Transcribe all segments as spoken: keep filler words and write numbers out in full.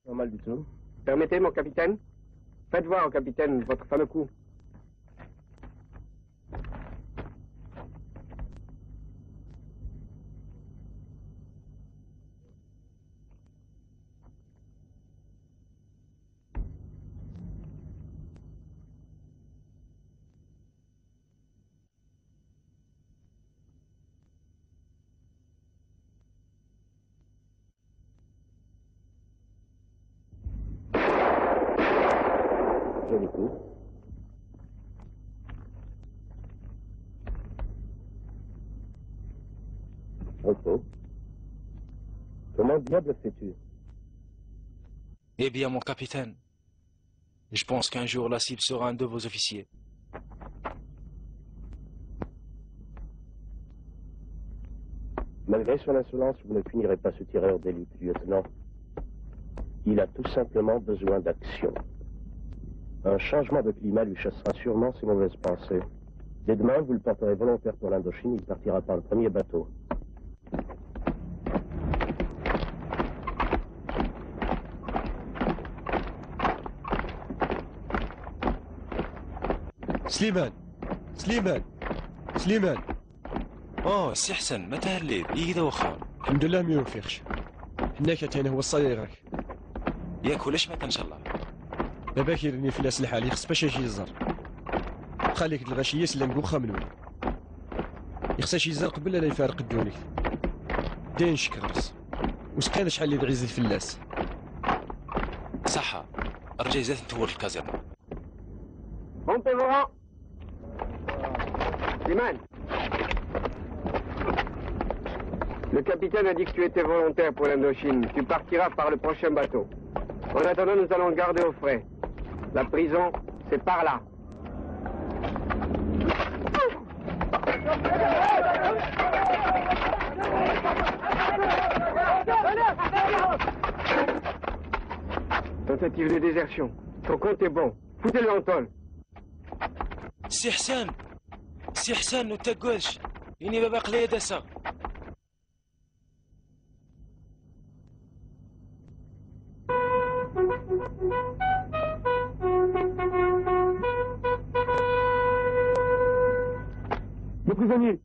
Pas mal du tout. Permettez, mon capitaine ? Faites voir au capitaine votre fameux coup. Joli coup. Repos. Comment diable fais-tu ? Eh bien, mon capitaine, je pense qu'un jour la cible sera un de vos officiers. Malgré son insolence, vous ne punirez pas ce tireur d'élite, lieutenant. Il a tout simplement besoin d'action. Un changement de climat lui chassera sûrement ses mauvaises pensées. Dès demain, vous le porterez volontaire pour l'Indochine, il partira par le premier bateau. Sliman! Sliman! Sliman! Oh, Si Ḥsen, ma telliḍ, ihi d awexxam. Ḥemdullah mi ufiɣ-k. Ḥennak atan huwa ṣṣayir-ak. Yak ulac ma kan, ncallah. Baba-k irni fell-as lḥal, yexs bac ad k-iẓer. Xali-k d lɣaci-s llan deg uxxam-nwen. Yexs ad k-iẓer qbel ad ifarq ddunit. Dayen ccek ɣer-s. Usqan acḥal i d ɛizit fell-as. Ṣaḥa. Rǧa zdat n tewwurt lkaẓirna. Rompez vos rangs. Slimane. Le capitaine a dit que tu étais volontaire pour l'Indochine. Tu partiras par le prochain bateau. En attendant, nous allons garder au frais. La prison, c'est par là. Tentative de désertion. Ton compte est bon. Foutez-le en tôle. Si Ḥsen! Si Ḥsen, ur ttaggadec! Ini baba aql-iyi ad d-aseɣ. Le prisonnier.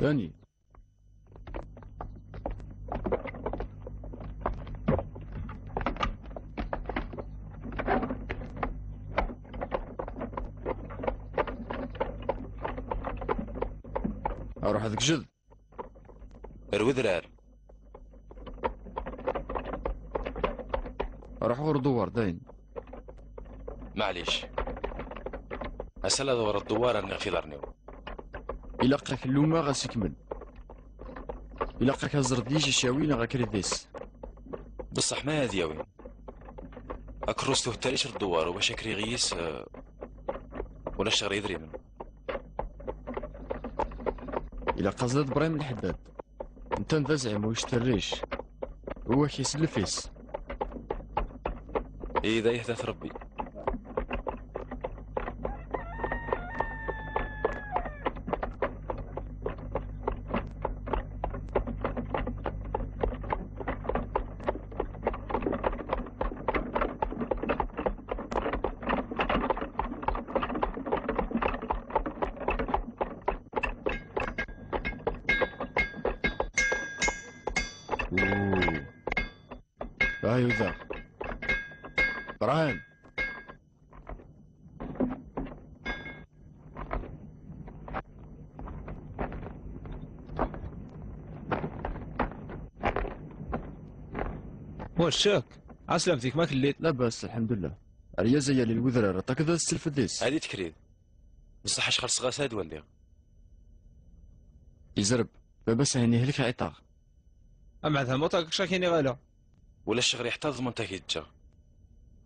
Tani. Ruḥ deg jed. Ar wedrar. Ruḥ ɣer Dewwar dayen. Maɛlic. Ass-a la dewwreḍ Dewwar, rniɣ f iḍarren-iw. Ilaq-ak lluma ɣas ikmel. Ilaq-ak aẓreḍ yijicawin neɣ akridis. Beṣṣeḥ ma ad yawin. Akerrus tuhtar-ic ar Dewwar, u bac akriɣ yis, eh, ulac ɣer yedrimen. Ilaq aẓ d Ibrahim Lḥeddad. Ntan d azɛim u yecterric. U ak-isellef-is. Ida yehdat Rebbi. Ay uda. Brahim. Wac-ak? Ɛeslama-k, ma telliḍ? Labas, lḥemdullah. Aryaz ay yali lwedrar, aṭak d as-telfed-is. Ad itekrid. Beṣṣeḥ acḥal sɣas ad waliɣ. Izreb, baba-s ahin ihlek ɛiṭaɣ. Ameɛdamuṭ akka kcak iniɣ ala. Ulac ɣer-i ḥetta ḍment ak-yeǧǧeɣ.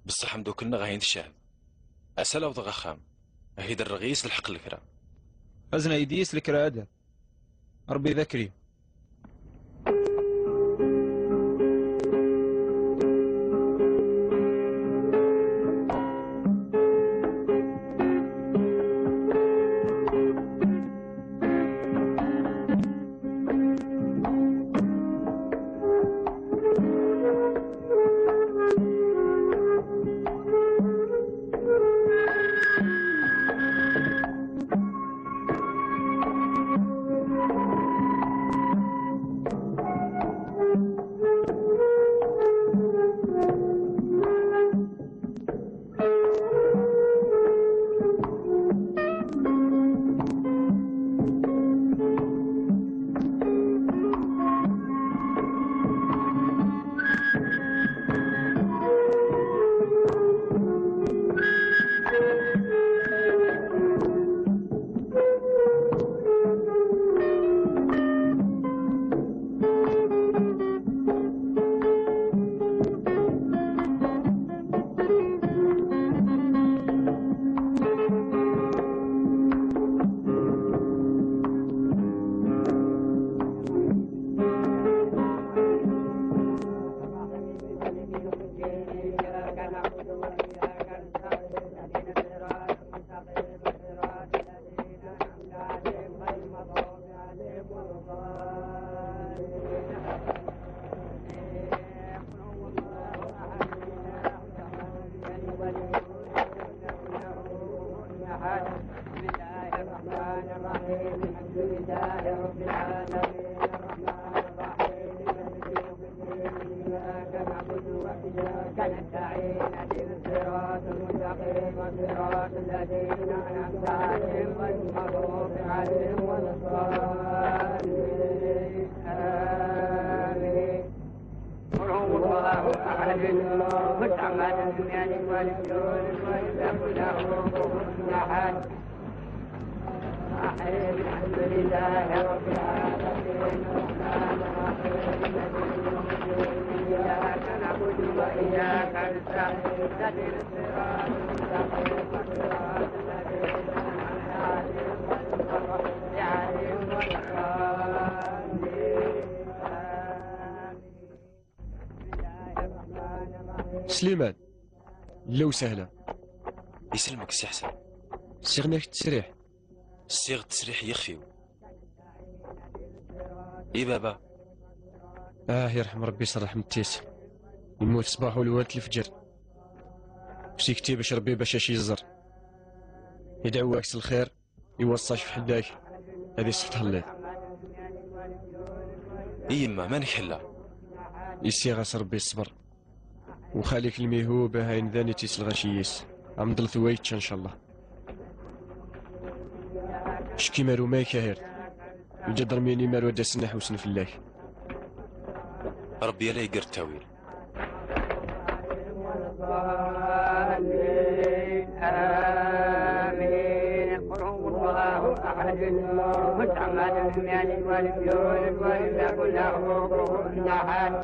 Beṣṣeḥ amdukkel-nneɣ ahin tcehd. Ass-a la wwḍeɣ axxam. Ahi d-rreɣ yis d lḥeqq lekra. Azen-ay-d yis lekra ad. Rebbi d akrim. Sliman, llan sahla. Iselmek Si Ḥsen. Siɣen-ak ttesriḥ. Siɣ ttesriḥ yixef-iw. I baba? Ah, yerḥem Rebbi s rreḥmet-is. Yemmut ṣṣbeḥ u lwert lefǧer. Usikti bac Rebbi bac ac-yeẓẓer. Idɛu-ak s lxir, iwaṣṣa-k f ḥedd-ak, ad isfetḥ lliḍ. I yemma, ma nkella? Issiɣ-as Rebbi ṣṣber. Uxali-k lmihub, ahayen d aniti s lɣaci-is. Amḍel-t wa yečča, ncallah. Ckim ar umayk, a Hirt. Lǧadarmiyin imaru ad d-asen ad ḥewsen fell-ak. Rebbi ala iger ttawil. آمين. قل هو الله أحد. الصمد. لم يلد ولم يولد ولم يكن له كفوا أحد.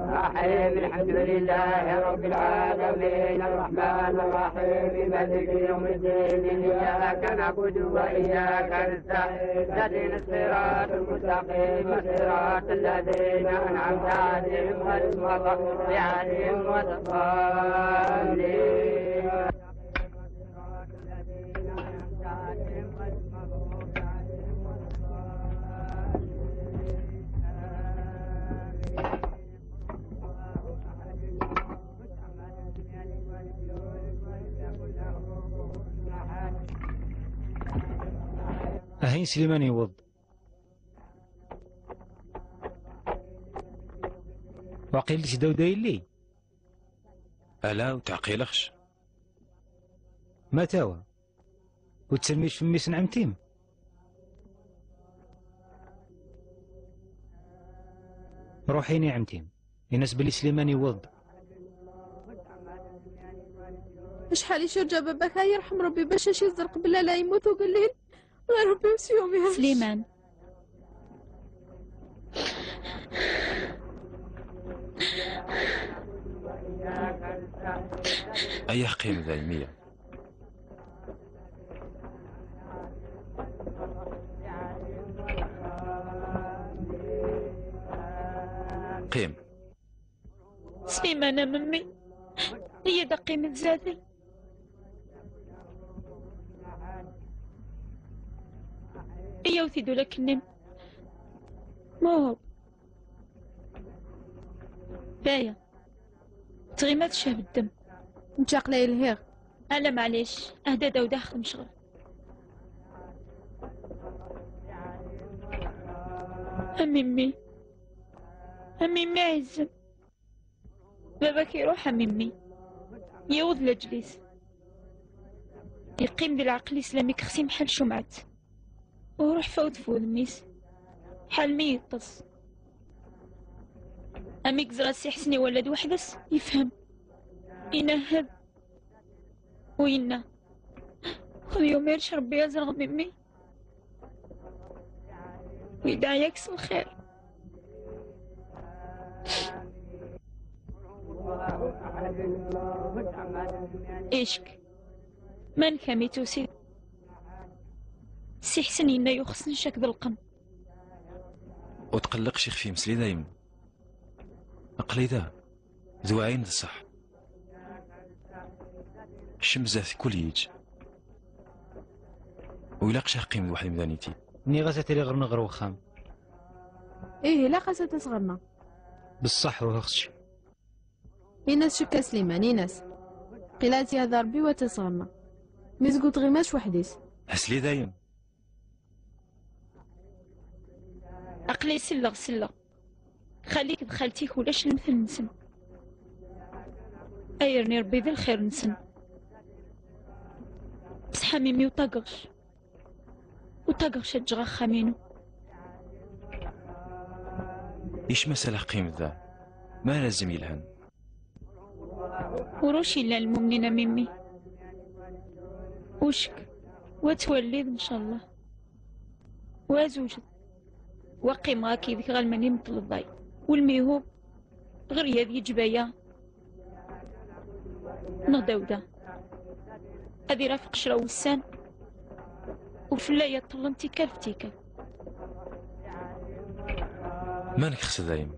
الرحيم. الحمد لله رب العالمين. الرحمن الرحيم. مالك يوم الدين. إياك نعبد وإياك نستعين. اهدنا الصراط المستقيم. صراط الذين أنعمت عليهم غير المغضوب عليهم ولا الضالين. Ahin Sliman yewweḍ. Waqil d Dawda yelli? Ala, ur teɛqileɣ. Ma tawa? Ur ttermij f mmi-s n ɛemti-m? Ruḥ ini ɛemti-m. Ini-as belli Sliman yewweḍ-d. Acḥal i cerǧa baba-k, ay irḥem Rebbi, bac ac-iẓer qbel ala yemmut ugellil. Ɣer Rebbi s yumi. Sliman. Aya qqim da, mmi. Qqim. Sliman a memmi, iyya-d ad qqimen zdat-i. Iyya-w-t-id ula kennim. Muhub. Daya. Tɣima tcehh beddem. Nčaqla yelhiɣ. Ala maɛlic, ahda Dawda xdem ccɣel. A mimmi. A mimmi ɛizzem. Baba-k iruḥ a mimmi. Yiweḍ leǧlis. Yeqqim di lɛeql-is lami k-xsi mḥal cumɛet. Uruḥ fawt f wudem-is. Ḥal mi yeṭṭes. Ami yeẓra Si Ḥsen iwala-d weḥd-s, yefhem. Inehhed. U yenna. Xdem yumir-c Rebbi azreɣ mimmi. Yedɛa-yak s lxir. Icek. Man kam i tusid? Si Ḥsen yenna yuxsen cak d lqem. Ur tqelleqx ixef-im, sli dayem. Aql-i da. D waɛin d ṣṣeḥ. Kcem zdat kul yiǧ. Ur ilaq ad teqqim d weḥd-m da niti. Nniɣ-as ad tili ɣer-neɣ ɣer wexxam. Ih, ilaq-as ad tas ɣer-neɣ. Beṣṣeḥ ur ɣ-tečč. Ini-as cekka Sliman, ini-as. Qila ad tt-yehder Rebbi u ad tas ɣer-neɣ. Mi tgul tɣimac weḥd-s. Asli dayen. Aql-i selleɣ, selleɣ. Xali-k d xalti-k ulac lemtel-nsen. Ay rni Rebbi d lxir-nsen. Bṣeḥ a mimi ur ṭageɣ. Ur ṭageɣ ad ǧǧeɣ axxam-inu. Ic masala qqim da. Ma ara zim yelhan. Ulac illa lmumnin a mimi. Ucek, wa twalliḍ ncallah. Wa zewǧeḍ. Wa qqimeɣ akka yid-k ɣer lmani meṭleḍ ay. Ulmihub, ɣer yad yeǧbaya. Neɣ Dawda. Ad irafeq ccra wussan. U fell-ay ad ṭṭlen tikkal f tikkal. Manek xs dayem.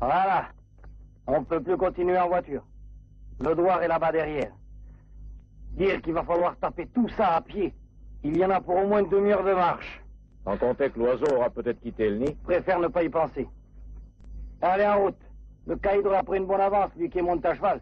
Voilà. Hop. Je peux plus continuer en voiture. Le douar est là-bas derrière. Dire qu'il va falloir taper tout ça à pied. Il y en a pour au moins une demi-heure de marche. Sans compter que l'oiseau aura peut-être quitté le nid. Préfère ne pas y penser. Allez, en route. Le caïd aura pris une bonne avance, lui qui monte à cheval.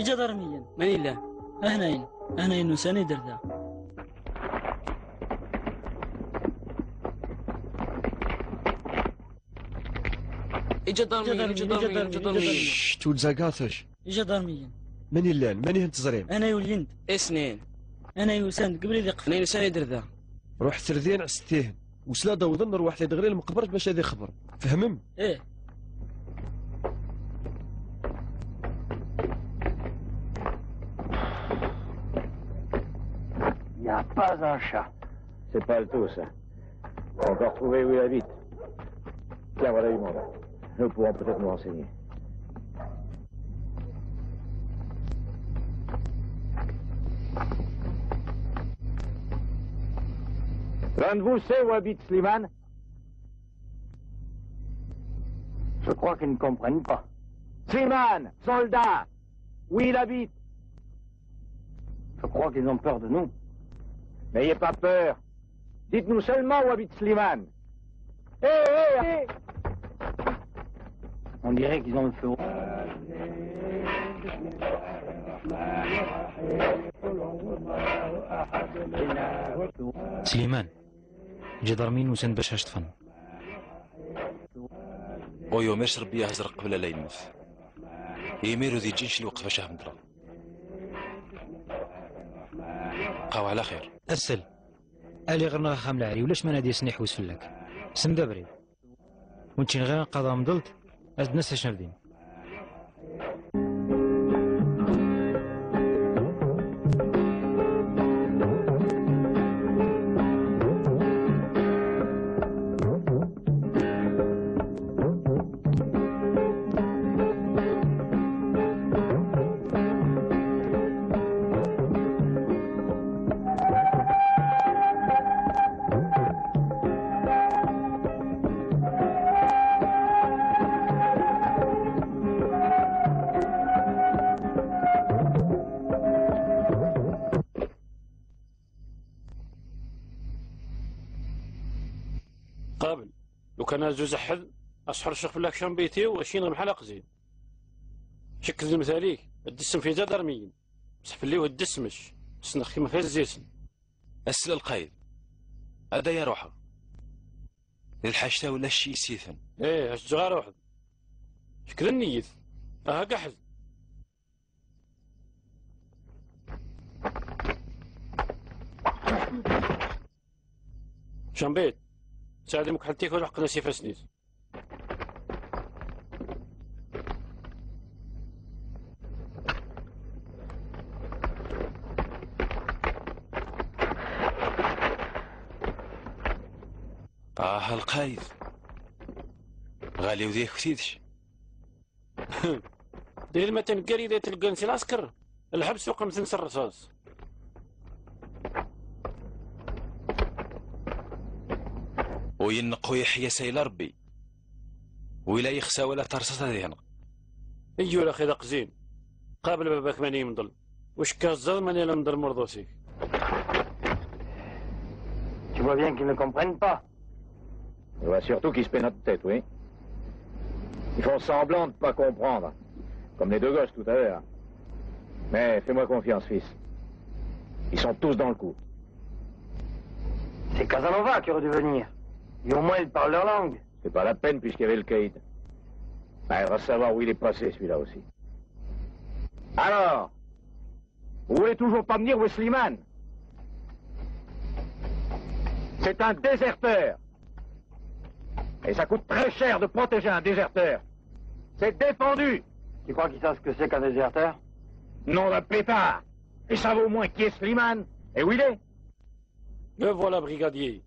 Iǧadarmiyen. Mani llan? Ahnayen. Ahnayen usan-d ar da. Iǧadarmiyen, iǧadarmiyen, iǧadarmiyen. Cct, ur ttagaṭ. Iǧadarmiyen. Mani llan? Mani hen teẓrim? Anay ulin-d. Isnin. Anay usan-d deg ubrid iqef. Anay usan-d ar da. Ruḥet ar din, ɛesset-ihen. Wis la d-awḍen, nruḥ-t-id ɣer lmeqbert bac ad ixber. Tfehmem? Ih. Il n'y a pas un chat. C'est pas le tout, ça. On peut retrouver où il habite. Tiens, voilà du monde. Nous pourrons peut-être nous renseigner. L'un de vous sait où habite Slimane ? Je crois qu'ils ne comprennent pas. Slimane, soldat, où il habite ? Je crois qu'ils ont peur de nous. N'ayez pas peur. Dites-nous seulement où habite Slimane. Hé, hé, hé ! On dirait qu'ils ont le feu. Sliman, iǧadarmiyen usan-d bac ad ṭṭfen. Uyu, mers Rebbi ad ẓreɣ qbel ala yemmet. Imir ur d-yeǧǧi lweqt bac ad hedreɣ. Qaw ɛla xir. Asel. Ali ɣer-neɣ axxam leɛri, ulac ma nadi asen iḥewwes fell-ak. Sem d abrid. Ur nečči neɣ ɣir nqaḍ amḍelt, ad d-nas acu nabdin. Qabel, lukan ad zuzeḥed, ad sḥerceɣ fell-ak cambit-iw, ad k-inɣ mḥal aqzin. Cekk d lemtal-ik, ad d-issem f iǧadarmiyen. Bṣeḥ fell-i ur d-issmec, ssneɣ-k mxi zzisen. Asla lqayed, ad aya ruḥeɣ. D lḥact-a ulac yis-iten. Ih, ad ǧǧeɣ ad ruḥeḍ. Kečč d nniyyet. Aha gaḥed. Cambit, saɛd imekḥel-tik ur ḥeqqen-as ifassen-is. Ah, a lqayed. Ɣaliw d yakk tidc. Deg lmatan n Garidat lgan si lɛesker, lḥebs uqem-ten s rrṣaṣ. U yenneq u yeḥya sayla Rebbi. Wila yexsa wala tarṣaṣ ad ihneɣ. Ayyur axi d aqzin. Qabel baba-k mani yemḍel. Wacka teẓẓaḍ mani la mḍel murḍus-ik. Tu vois bien qu'ils ne comprennent pas. Je vois surtout qu'ils se pénètrent de tête, oui. Ils font semblant de pas comprendre. Comme les deux gosses tout à l'heure. Mais fais-moi confiance, fils. Ils sont tous dans le coup. C'est Casanova qui aurait dû venir. Et au moins, il parle leur langue. C'est pas la peine puisqu'il y avait le caïd. Ah, il va savoir où il est passé, celui-là aussi. Alors, vous voulez toujours pas me dire où est Slimane ? C'est un déserteur. Et ça coûte très cher de protéger un déserteur. C'est défendu. Tu crois qu'il sait ce que c'est qu'un déserteur ? Nom d'un pétard. Et ça vaut au moins qui est Slimane et où il est. Me voilà, brigadier.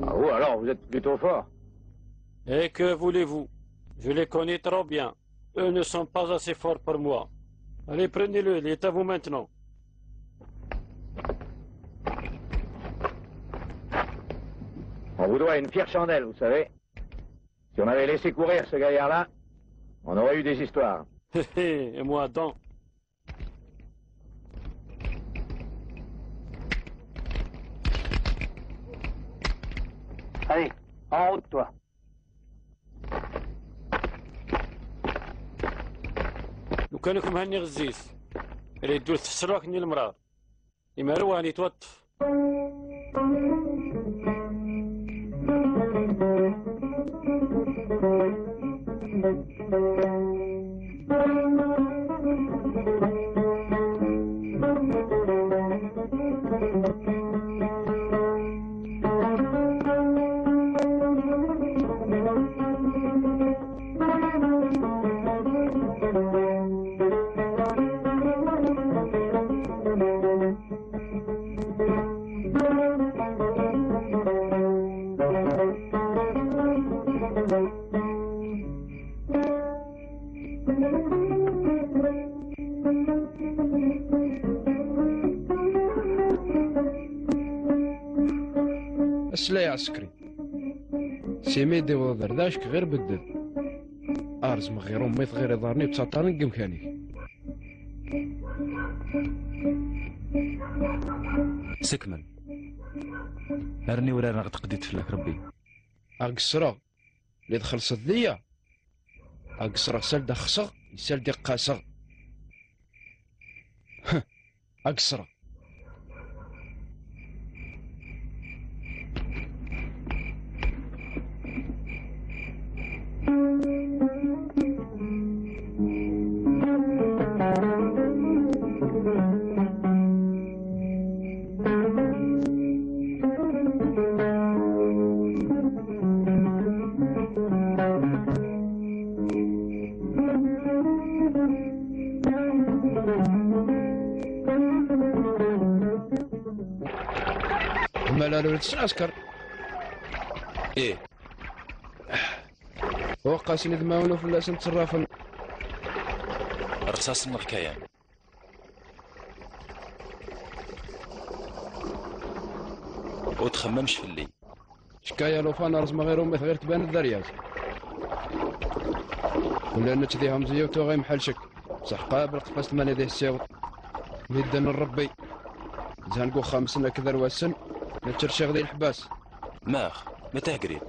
Ah, vous alors, vous êtes plutôt fort. Et que voulez-vous ? Je les connais trop bien. Eux ne sont pas assez forts pour moi. Allez, prenez-le, il est à vous maintenant. On vous doit une fière chandelle, vous savez. Si on avait laissé courir ce gaillard-là, on aurait eu des histoires. Hé hé, et moi donc ? Allez, en route, toi. Lukan kem henni ɣezzis. Reddut tesruḥ-nni lemrar. Imar uhan yettwaṭṭef. Aslay ɛsekri. Simi d-iwweḍ ar da, acek ɣir bedded. Ar zmeɣ ɣir ummiḍ ɣir iḍarren-iw ttaṭṭalen deg imkan-ik. Sekmen. Arni urar neɣ tqeddit fell-ak Rebbi. Ag sreɣ. Li txelṣeḍ diyya. Ag sreɣ sal da xseɣ, sal di qqaseɣ. Ag sreɣ. Mala ur tesɛasker. Ih. Uqqasen idmawen ur fell-asen tterrafen. Rṣaṣen neɣ kayan. Ur txemmemx fell-i. Cekka ya lufan ar zmeɣ ɣir ummet ɣir tbaned d aryaz. Ula nečč di hamziya ur tuɣ imḥal cek. Bṣeḥ qab lqefas tmani di hessiwḍ. Midden n Rebbi. Zhan g uxxam-sen akked arwasen, nečč rciɣ di leḥbas. Max, ma tahgrid?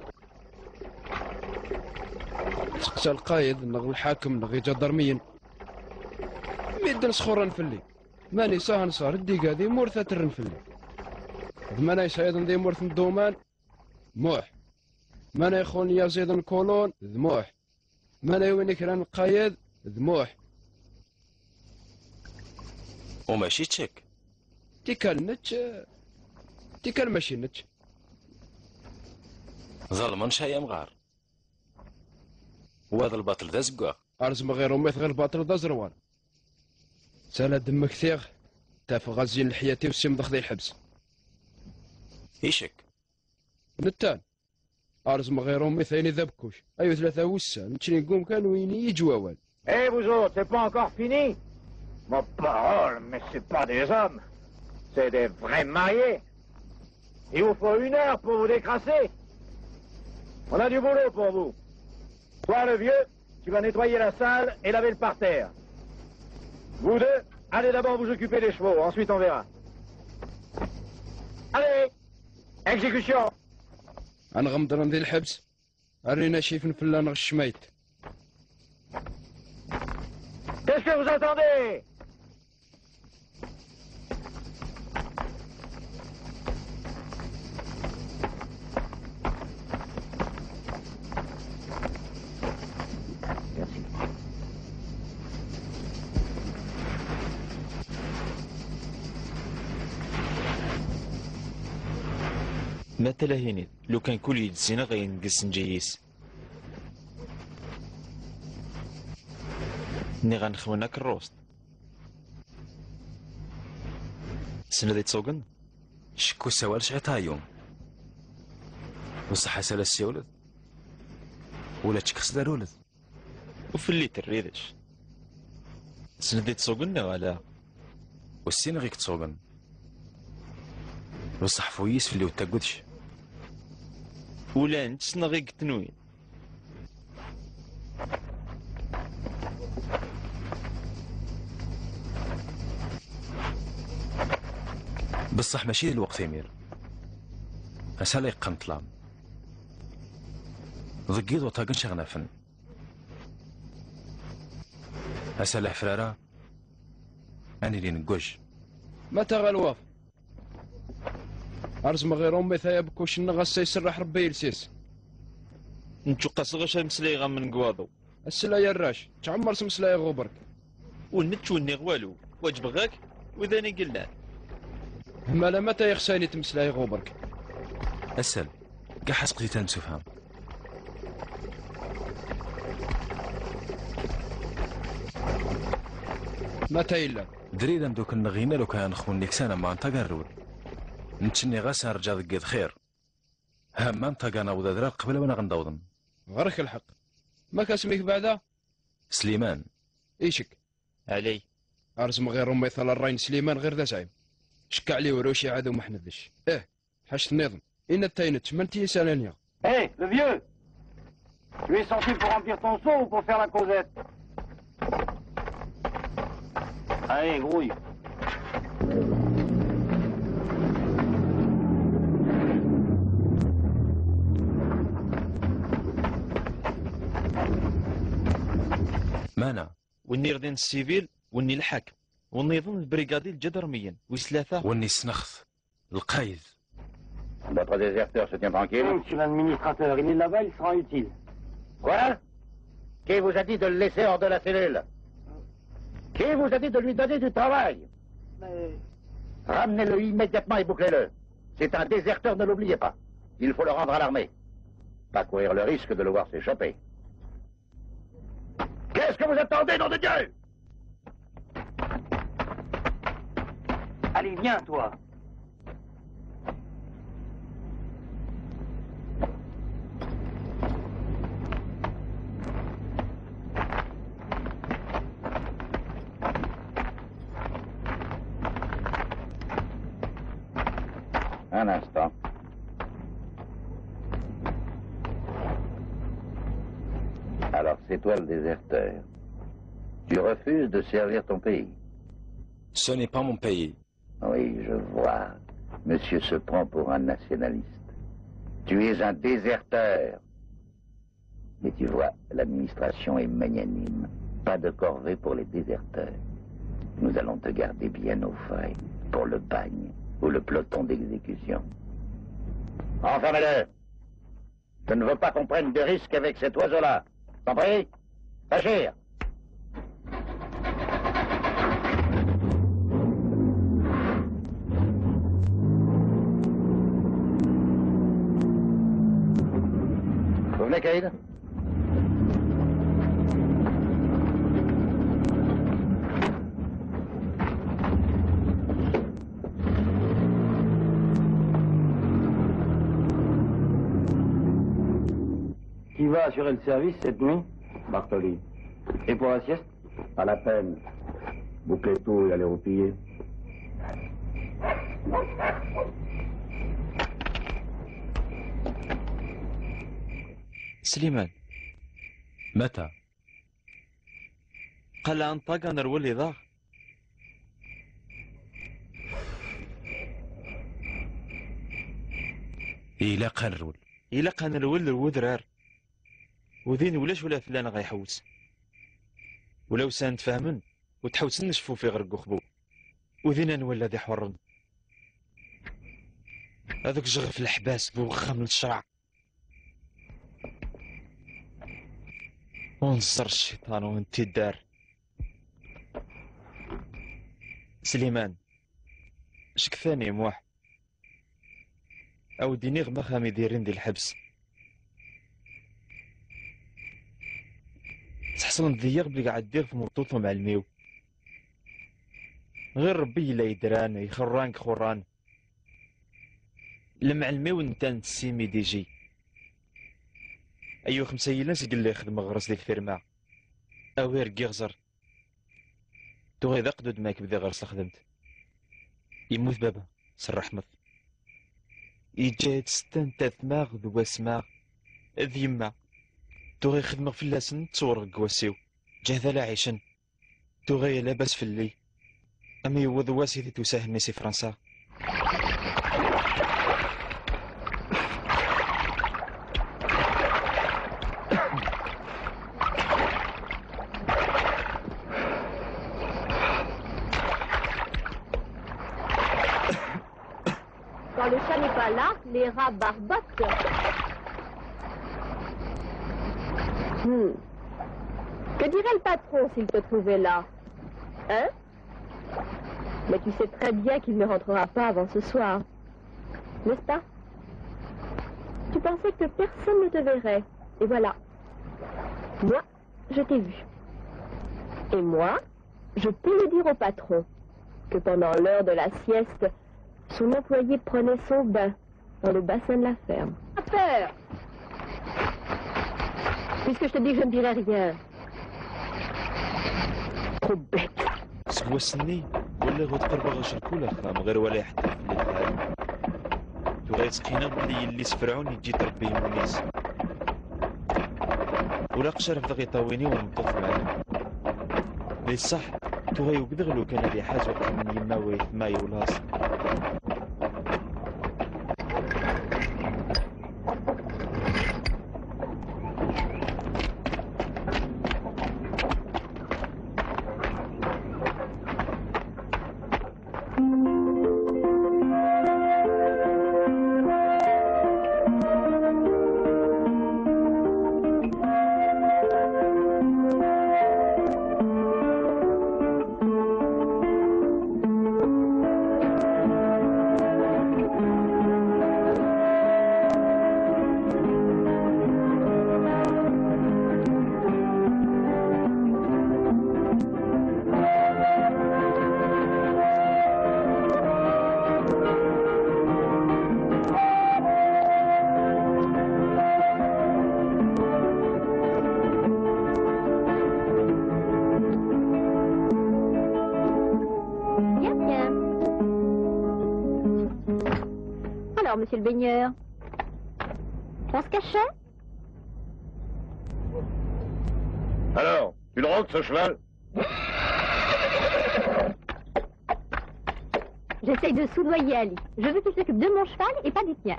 Seqsa lqayed neɣ lḥakem neɣ iǧadarmiyen. Midden sxurren fell-i. Mani sahanṣar ddiga di murt ad terren fell-i. D mana yesɛiḍen di murt n Duman? Muḥ. Mana ixun yaziḍen kulun? D Muḥ. Mana iwin kra n lqayed? D Muḥ. U mačči čček? Tikkal nečč, tikkal mačči nečč. Ẓelmen cay amɣar. Wa d lbaṭel d azeggaɣ. Ar zmeɣ ɣir ummet ɣir lbaṭel d aẓerwal. Sala d-mmektiɣ, tafeɣ azyin leḥyat-iw simdex di lḥebs. Icek. Nettan. Ar zmeɣ ɣir ummet ayen i d abekkuc. Ayu tlata wussan, neččni deg umkan u yini yiǧ wawal. Eh, vous autres, c'est pas encore fini ? Ma parole, mais c'est pas des hommes. C'est des vrais mariés. Il vous faut une heure pour vous décrasser. On a du boulot pour vous. Toi, le vieux, tu vas nettoyer la salle et laver le parterre. Vous deux, allez d'abord vous occuper des chevaux, ensuite on verra. Allez, exécution. Ad nɣemḍren di lḥebs, rrin acifen fell-aneɣ ccmayt. Qu'est-ce que vous entendez ? Ma tala hinit, lukan kul yid-sineɣ ayen deg isenǧi-is. Nniɣ ad nexwen akerrust. Tessneḍ iṭugen? Cekku sawal sɛiṭ ayu. Beṣṣeḥ asal assiwled. Ula čček s daruled. Ufell-it rridec. Tessneḍ iṭugen neɣ ala? Ur ssineɣ i yeṭṭugen. Beṣṣeḥ fu yis fell-i ur tagudec. Ula netta ssneɣ i yetnwin. Beṣṣeḥ mačči d lweqt imir. Ass-a la yeqqen ṭṭlam. Deg yiḍ uṭagen ceɣnafen. Ass-a la ḥefrara. Ad nili negguj. Ma taɣalwaḍ. Ar zmeɣ iṛummi taya bekkuc-nneɣ ass-a iserreḥ Rebbi iles-is. Neččuqqaseɣ acu ameslayeɣ am neg waḍu. Ass-a la yarrac, ttɛemmer s meslayeɣ ɣuberk. Ur nečč ur nniɣ walu, waǧbeɣ-ak, udan i yellan. Hmala mata ixsayen i tmeslayeɣ ɣuberk. Asal, gaḥ asqti tamsufham. Mata yella. Dri d amdukkel-nneɣ yinna lukan ad nexwen liksan am Manta Garrud. Neččenni ɣas ad nrǧa deg yiḍ xir. Ha Manta Ganaw d adrar qbel awen aɣ-n-d-awḍen. Ɣer-k lḥeqq. Ma kasem-ik beɛda? Sliman. Icek. Ɛli. Ar zmeɣ iṛummi tala ṛṛay n Sliman ɣir d azɛim. Cekkaɛli uruci ɛad umeḥnedec. Ih. Ḥact nniḍen. Inna taynet, man tiyisa naniɣ. Hé, le vieux ! Tu es sorti pour remplir ton seau ou pour faire la causette ? Allez, grouille. Mana? Win irḍin d civil, win n lḥakem. Win nniḍen d brigadi n lǧadarmiyen, wis tlata. Win n ssnext. Lqayd. Votre déserteur se tient tranquille ? Monsieur l'administrateur, il est là-bas, il sera utile. Quoi ? Qui vous a dit de le laisser hors de la cellule ? Qui vous a dit de lui donner du travail ? Mais... Ramenez-le immédiatement et bouclez-le. C'est un déserteur, ne l'oubliez pas. Il faut le rendre à l'armée. Pas courir le risque de le voir s'échapper. Qu'est-ce que vous attendez, nom de Dieu ? Allez, viens, toi. Un instant. Alors, c'est toi le déserteur. Tu refuses de servir ton pays. Ce n'est pas mon pays. Oui, je vois. Monsieur se prend pour un nationaliste. Tu es un déserteur. Mais tu vois, l'administration est magnanime. Pas de corvée pour les déserteurs. Nous allons te garder bien au frais pour le bagne ou le peloton d'exécution. Enfermez-le. Je ne veux pas qu'on prenne de risques avec cet oiseau-là. Compris ? Bachir. Vous venez, Caïd ? Qui va assurer le service cette nuit ? Bartoli. Et pour la sieste ? Pas la peine. Bouclez tout et allez replier. Sliman. Mata. Qala anṭag ad nerwel iḍ-a. Ilaq ad nerwel. Ilaq ad nerwel ar wedrar. Ur din ulac ula fell-aneɣ iḥewwes. Ula usan-d fehmen, u tḥewsen necfufi ɣer deg uxbu. U din anwa ad iḥurren? Ad k-jjeɣ ɣef leḥbas bu uxxam n ccreɛ. Unẓer cciṭan u ntiddar. Sliman, cektan i Muḥ. Aw d-iniɣ maxam i d-irrin di lḥebs. Tḥeṣlen deg-i belli ɛeddiɣ tmeṭṭut umɛelmiw. Ɣir Rebbi yella yedran, ixerran deg ixurran. Lemɛelmiw n tan tessimi diji. Ayyuxem s ayilan seg lliɣ xedmeɣ ɣer-s deg tirma. Awer giɣ ẓer. Tuɣi d aqdud ma k-bdiɣ ɣer-s lexdemt. Yemmut baba, s rreḥmet. Yeǧǧa-yad settan tatmaɣ d wasmaɣ d yemma. Tuɣi xedmeɣ fell-asen, ttewreɣ deg wassiw. Ǧehda la ɛicen. Tuɣa ya labas fell-i. Am yewweḍ wass i d-tusa Henni si Fransa. Quand le chat n'est pas là, les rats barbotent. Hmm. Que dirait le patron s'il te trouvait là? Hein? Mais tu sais très bien qu'il ne rentrera pas avant ce soir. N'est-ce pas? Tu pensais que personne ne te verrait. Et voilà. Moi, je t'ai vu. Et moi, je peux le dire au patron que pendant l'heure de la sieste, son employé prenait son bain dans le bassin de la ferme. Pas peur. Puisque je te dis que je ne dirai rien. Trop bête. Seg wass-nni, walaɣ ur qerbeɣ acerkul axxam, ɣer wala iḥeddef fell-i lḥal. Tura yettqina belli yelli-s Ferɛun yeǧǧi-d Rebbi iman-is. Ur aqc ara bdeɣ iṭawin-iw n tmeṭṭut mɛellem. Di ṣṣeḥ, tura yugdeɣ lukan ad iḥaz uqim n yemma wayt ma yewlaẓ. Bien, bien. Alors, monsieur le baigneur, on se cachait? Alors, tu le rentres, ce cheval? J'essaye de soudoyer Ali. Je veux qu'il s'occupe de mon cheval et pas du tien.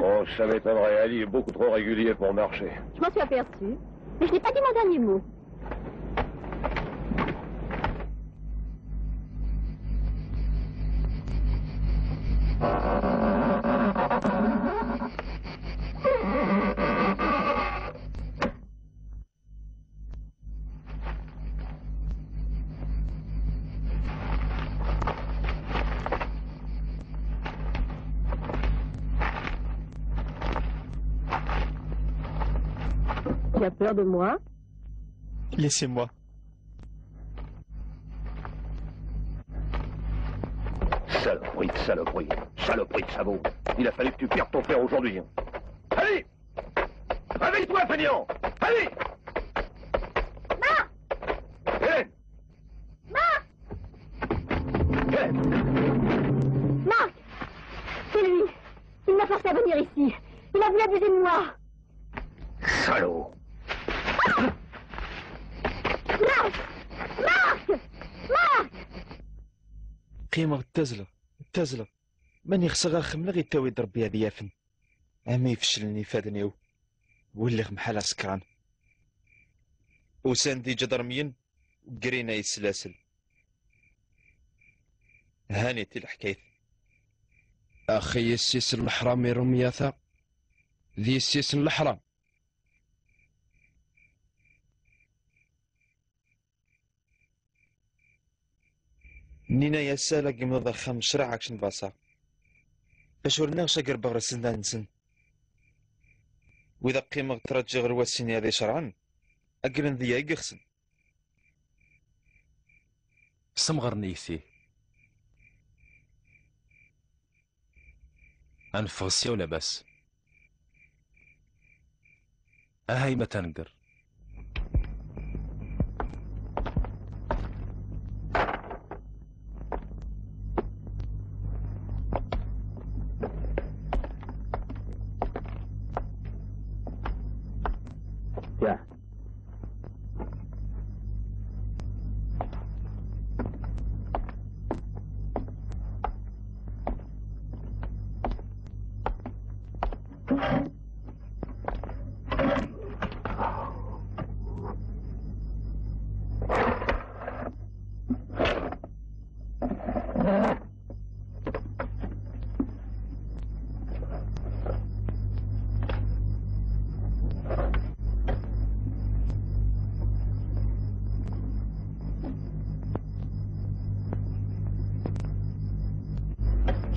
Oh, ça m'étonnerait. Ali est beaucoup trop régulier pour marcher. Je m'en suis aperçu. Mais je n'ai pas dit mon dernier mot. Tu as peur de moi? Laissez-moi. Saloperie de saloperie, saloperie de sabot. Il a fallu que tu perdes ton père aujourd'hui. Allez! Réveille-toi, fainéant! Allez! Marc! Hélène! Marc! Hélène! Marc! C'est lui! Il m'a forcé à venir ici. Il a voulu abuser de moi. Salaud! Marc! Marc! Marc! Qqimeɣ ttazzleɣ, ttazzleɣ. Mani xseɣ ad xemleɣ, yettawi-d Rebbi ad yafen. Ama ifeclen ifadden-iw, welliɣ mḥal asekran. Usan-d iǧadarmiyen, Green ay slasel. Hanit i leḥkayt. Axi yessi-s n leḥram i Rumyata, d yessi-s n leḥram. Nina-yas ala gemneḍ axxam ccreɛ akken baṣa. Acu rniɣ cager beɣresen-nsen. Wid aqqimeɣ ttṛaǧǧiɣ lwasin ad icerɛen, aggren deg-i ay yexsen. Semɣer nnig-i. Ad neffeɣ ssya u labas. Aha, yemma taneggert. Tiens.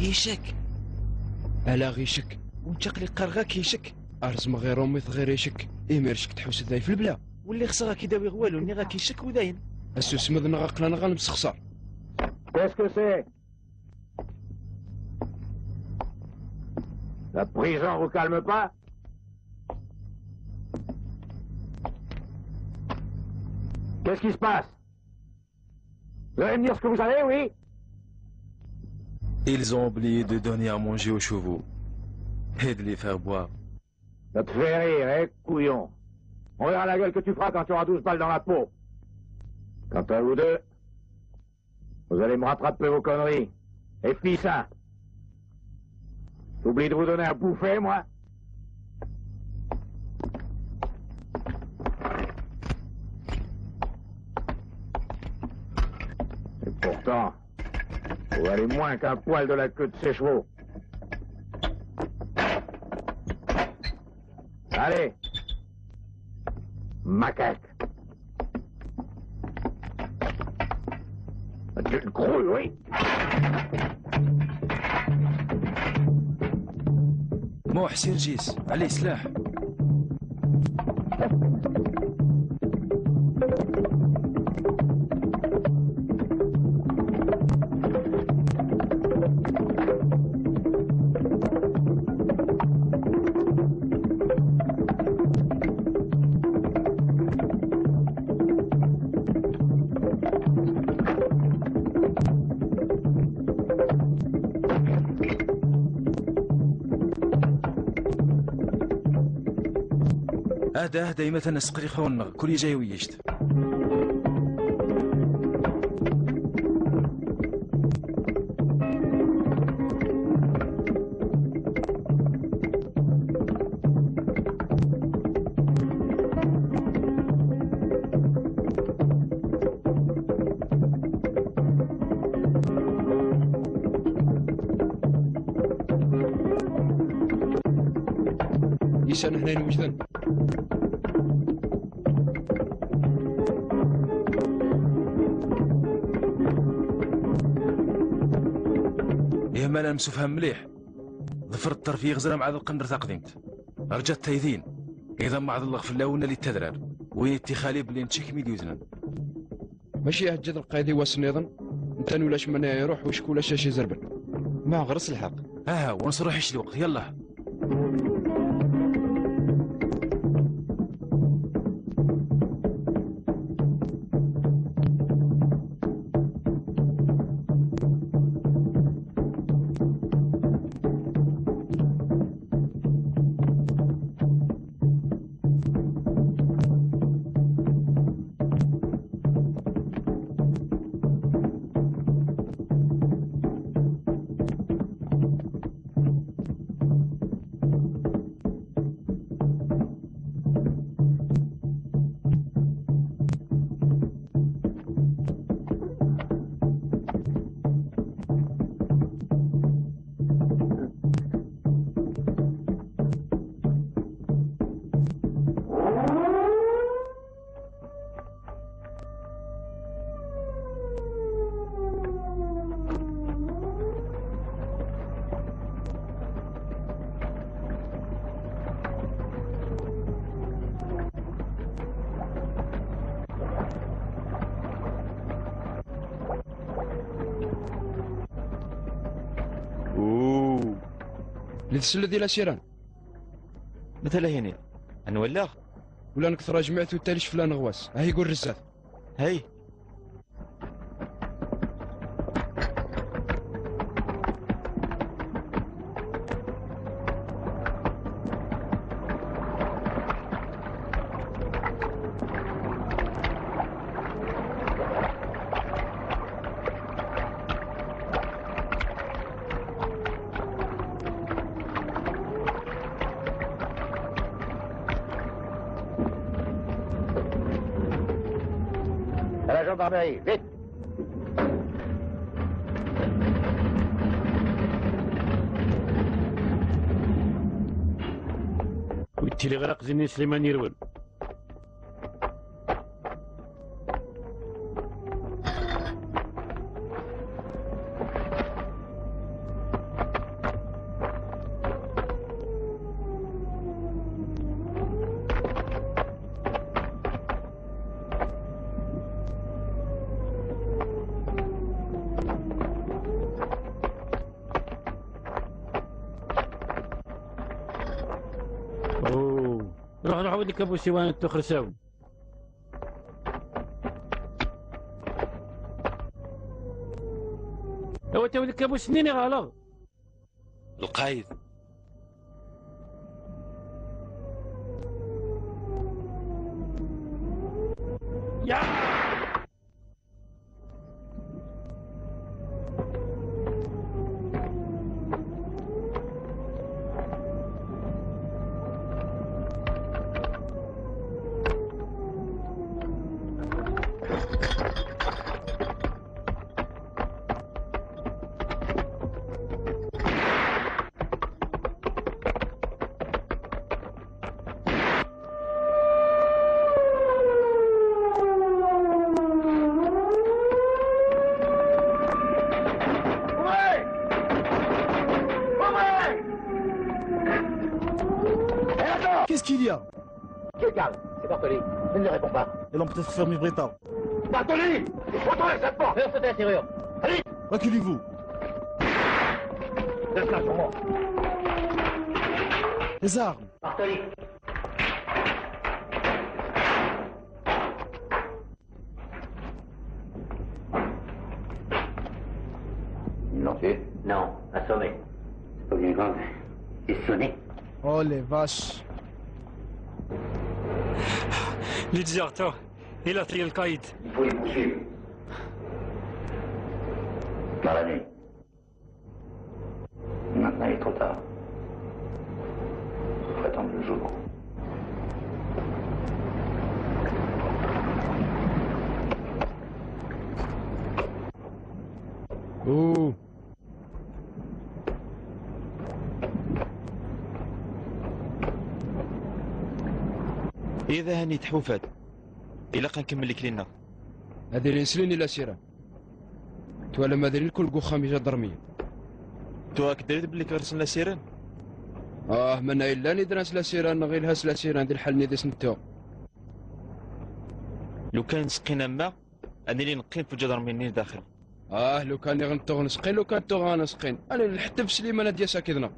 Icek. Ala ɣicek. Ur nettaqli qqareɣ-ak icek. Arzem ɣir umit ɣir icek. Imir cek tḥused ay f lebla. Wulli xseɣ ad k-id-awiɣ walu, nniɣ-ak icek u dayen. Asusem d neɣ aql-aneɣ ad nemsexṣer. Qu'est-ce que c'est ? La prison vous calme pas ? Qu'est-ce qui se passe ? Vous allez me dire ce que vous savez, oui ? Ils ont oublié de donner à manger aux chevaux et de les faire boire. Ça te fait rire, hein, couillon ? On verra la gueule que tu feras quand tu auras douze balles dans la peau. Quant à vous deux, vous allez me rattraper vos conneries. Et fils, hein ? J'oublie de vous donner à bouffer, moi ? Et pourtant, vous valez moins qu'un poil de la queue de ces chevaux. Allez, macaque. Tu te grouilles, oui. Muḥ, Sirǧis, allez, slah. Ahda, ahda, imatan asqel ixawen-nneɣ, kul ija yewwict. Isan hnayen wejden. Ihmal ad nemsefham mliḥ. Ḍfer ṭṭerf i yiɣzer amɛad lqenner taqdimt. Rǧa ttaydin. Iḍ amaɛḍ lleɣ fell-awen a litadrar. Win ittixali belli nečča kem-id-yuznen. Mačči iɛeǧǧeḍ lqayed i wass nniḍen, ntan ulac mani iruḥ wacku ulac acu izerben. Ma ɣer-s lḥeqq. Aha, ur nesruḥ ic lweqt, yallah. Tselled i la sirène? Mata la hini? Anwa lliɣ? Ula nekk tṛajmiɛt u talli ceflan ɣwas. Ahi gur rzzat. Hey. À la gendarmerie, vite. Ur ttiliɣ ara aqzin n Sliman Irwel. Ruḥ, ruḥ, wid lkabusiwan n tuxrsaw. Awa, tawi lkabus-nni neɣ ɣelḍeɣ? Lqayed. Ya! Qu'est-ce qu'il y a ? Qui est Karl ? C'est Bartoli. Il ne répond pas. Et l'on peut-être fermé Breta. Bartoli ! Retournez cette porte ! Faites sauter la serrure. Allez ! Reculez-vous. Laisse-la sur moi. Les armes. Bartoli. Ils l'ont tué ? Non, assommé. C'est pas bien grave. Il est sonné. Oh les vaches. Li tzerto, il a trié le caïd. Il faut les poursuivre. Dans la nuit. Maintenant, il est trop tard. Il faut attendre le jour. Ouh. Ih, ahan tḥufa-d. Ilaq ad nkemmel lekli-nneɣ. Ad ilin slin i la sirène. Twalam ad ilin kul deg uxxam ijadermiyen. Tura ad k-d-rrid belli ɣer-sen la sirène? Ah, ma yellan idran s la sirène, neɣ ilha s la sirène di lḥal-nni deg-s nettuɣ. Lukan ttseqqin am wa, ad nili neqqim f ujadermi-nni daxel. Ah, lukan i ɣ-nettuɣ nesqin, lukan tuɣ ɣ-nesqin. Ad nili nḥetteb Sliman ad d-yas akid-neɣ.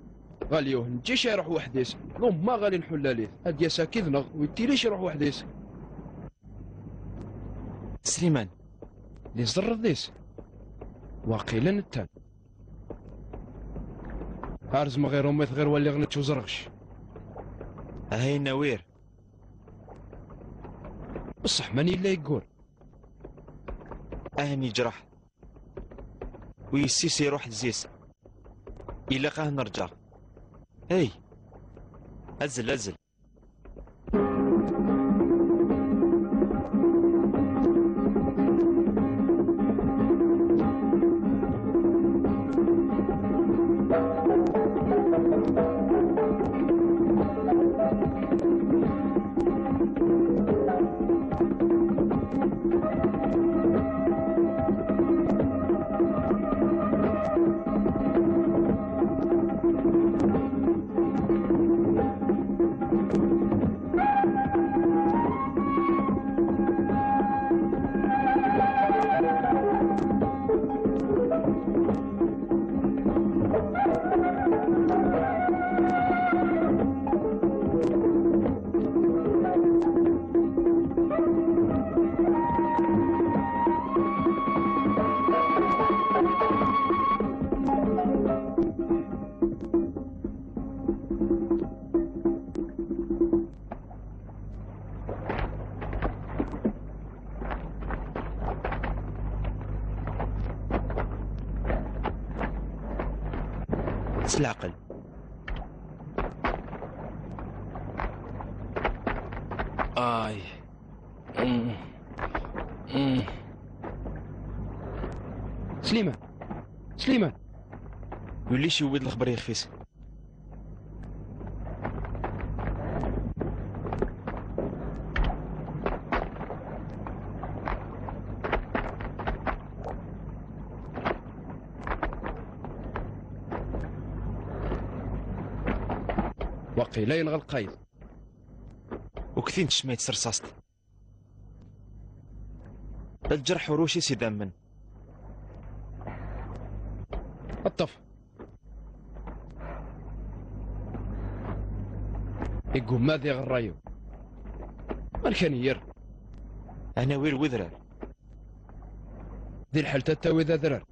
Ɣaliw, neǧǧic iruḥ weḥd-is. Lumma ɣali nḥullalit. Ad d-yas akid-neɣ, ur yettilic iruḥ weḥd-is. Sliman. Di ẓẓerreḍ-is. Waqila nettan. Ar zmeɣ iṛumit ɣir walliɣ nečč uẓerɣec. Ahayen awir. Ṣṣeḥ, man yella yeggur? Ahan yejreḥ. U yessis iruḥ d zis. Ilaq ad nerǧa. Hey! Azzel, azzel. العقل. آي. مم. مم. سليمان. سليمان. يوليش يود الخبر يخفيس. وقيلا ينغلق قايد. وكثين تشميت سرصاصت. الجرح وروشي سي دامن. الطف. يقوم ما ذي غرايو. من كان ير؟ أنا وير وذرار. ذي الحالة تاوي ذا ذرار.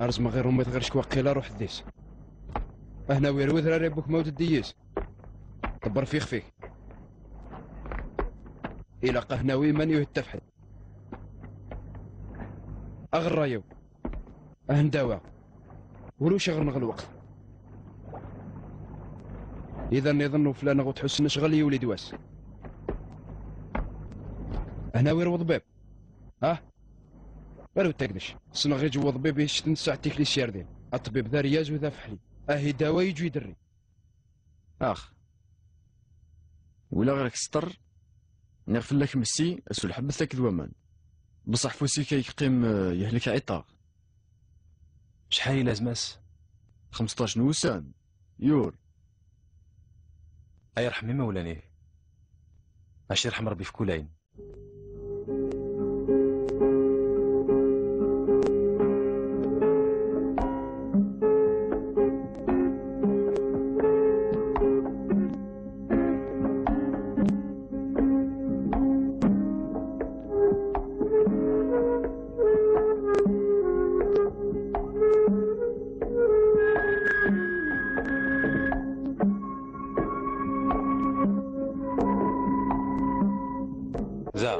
أرزم غير أمي غير شكوى قيلة روح الديس. أهنا وير وذرار يبوك موت الديس. طبر فيخ فيك. إلا قهناوي من يهتفحل. أغرايو. أهنداوا. وروش غير نغ الوقت. إذا نظن فلان غو تحسن شغل يولي دواس. هنا وير وضبيب. ها؟ غير وتقدش. سنغي جو وضبيب يشتن ساعتك لي سياردين. الطبيب ذا رياز وذا فحلي. أهي داوا يجو يدري. آخ. ولا غير كستر، نغفل لك مسي، أسو الحبة ثاك ذوامان. بصح فوسي كي يقيم، آه، يهلك عطار. شحال لازماس؟ خمسطاش نوسان. يور. أي رحمي مولاني. أشي رحم ربي في كولين. ذا.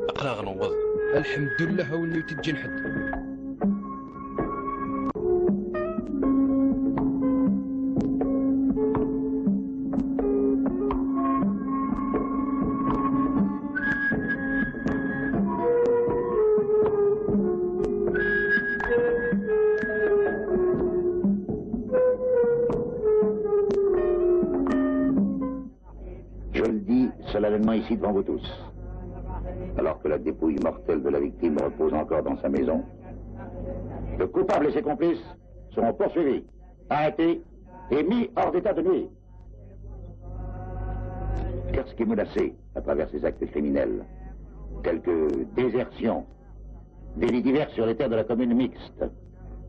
أقرأ غنوض. الحمد لله، هوني وتجي الحد. Je le dis solennellement ici devant vous tous, alors que la dépouille mortelle de la victime repose encore dans sa maison, le coupable et ses complices seront poursuivis, arrêtés et mis hors d'état de nuire. Car ce qui est menacé à travers ces actes criminels, tels que désertion, délits divers sur les terres de la commune mixte,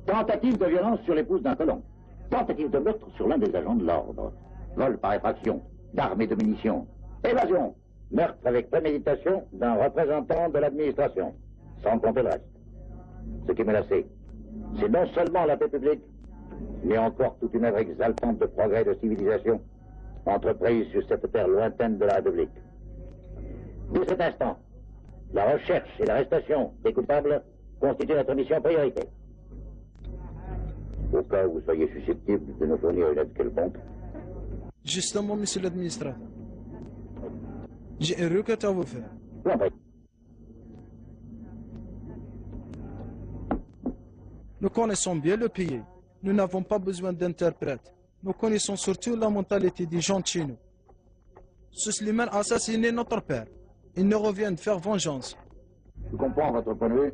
tentative de violence sur l'épouse d'un colon, tentative de meurtre sur l'un des agents de l'ordre, vol par effraction d'armes et de munitions, évasion, meurtre avec préméditation d'un représentant de l'administration, sans compter le reste. Ce qui est menacé, c'est non seulement la paix publique, mais encore toute une œuvre exaltante de progrès et de civilisation entreprise sur cette terre lointaine de la République. Dès cet instant, la recherche et l'arrestation des coupables constituent notre mission prioritaire. Au cas où vous soyez susceptible de nous fournir une aide quelconque. Justement, monsieur l'administrateur, j'ai une requête à vous faire. Nous connaissons bien le pays. Nous n'avons pas besoin d'interprète. Nous connaissons surtout la mentalité des gens de chez nous. Ce Slimane a assassiné notre père. Il nous revient de faire vengeance. Je comprends votre point de vue,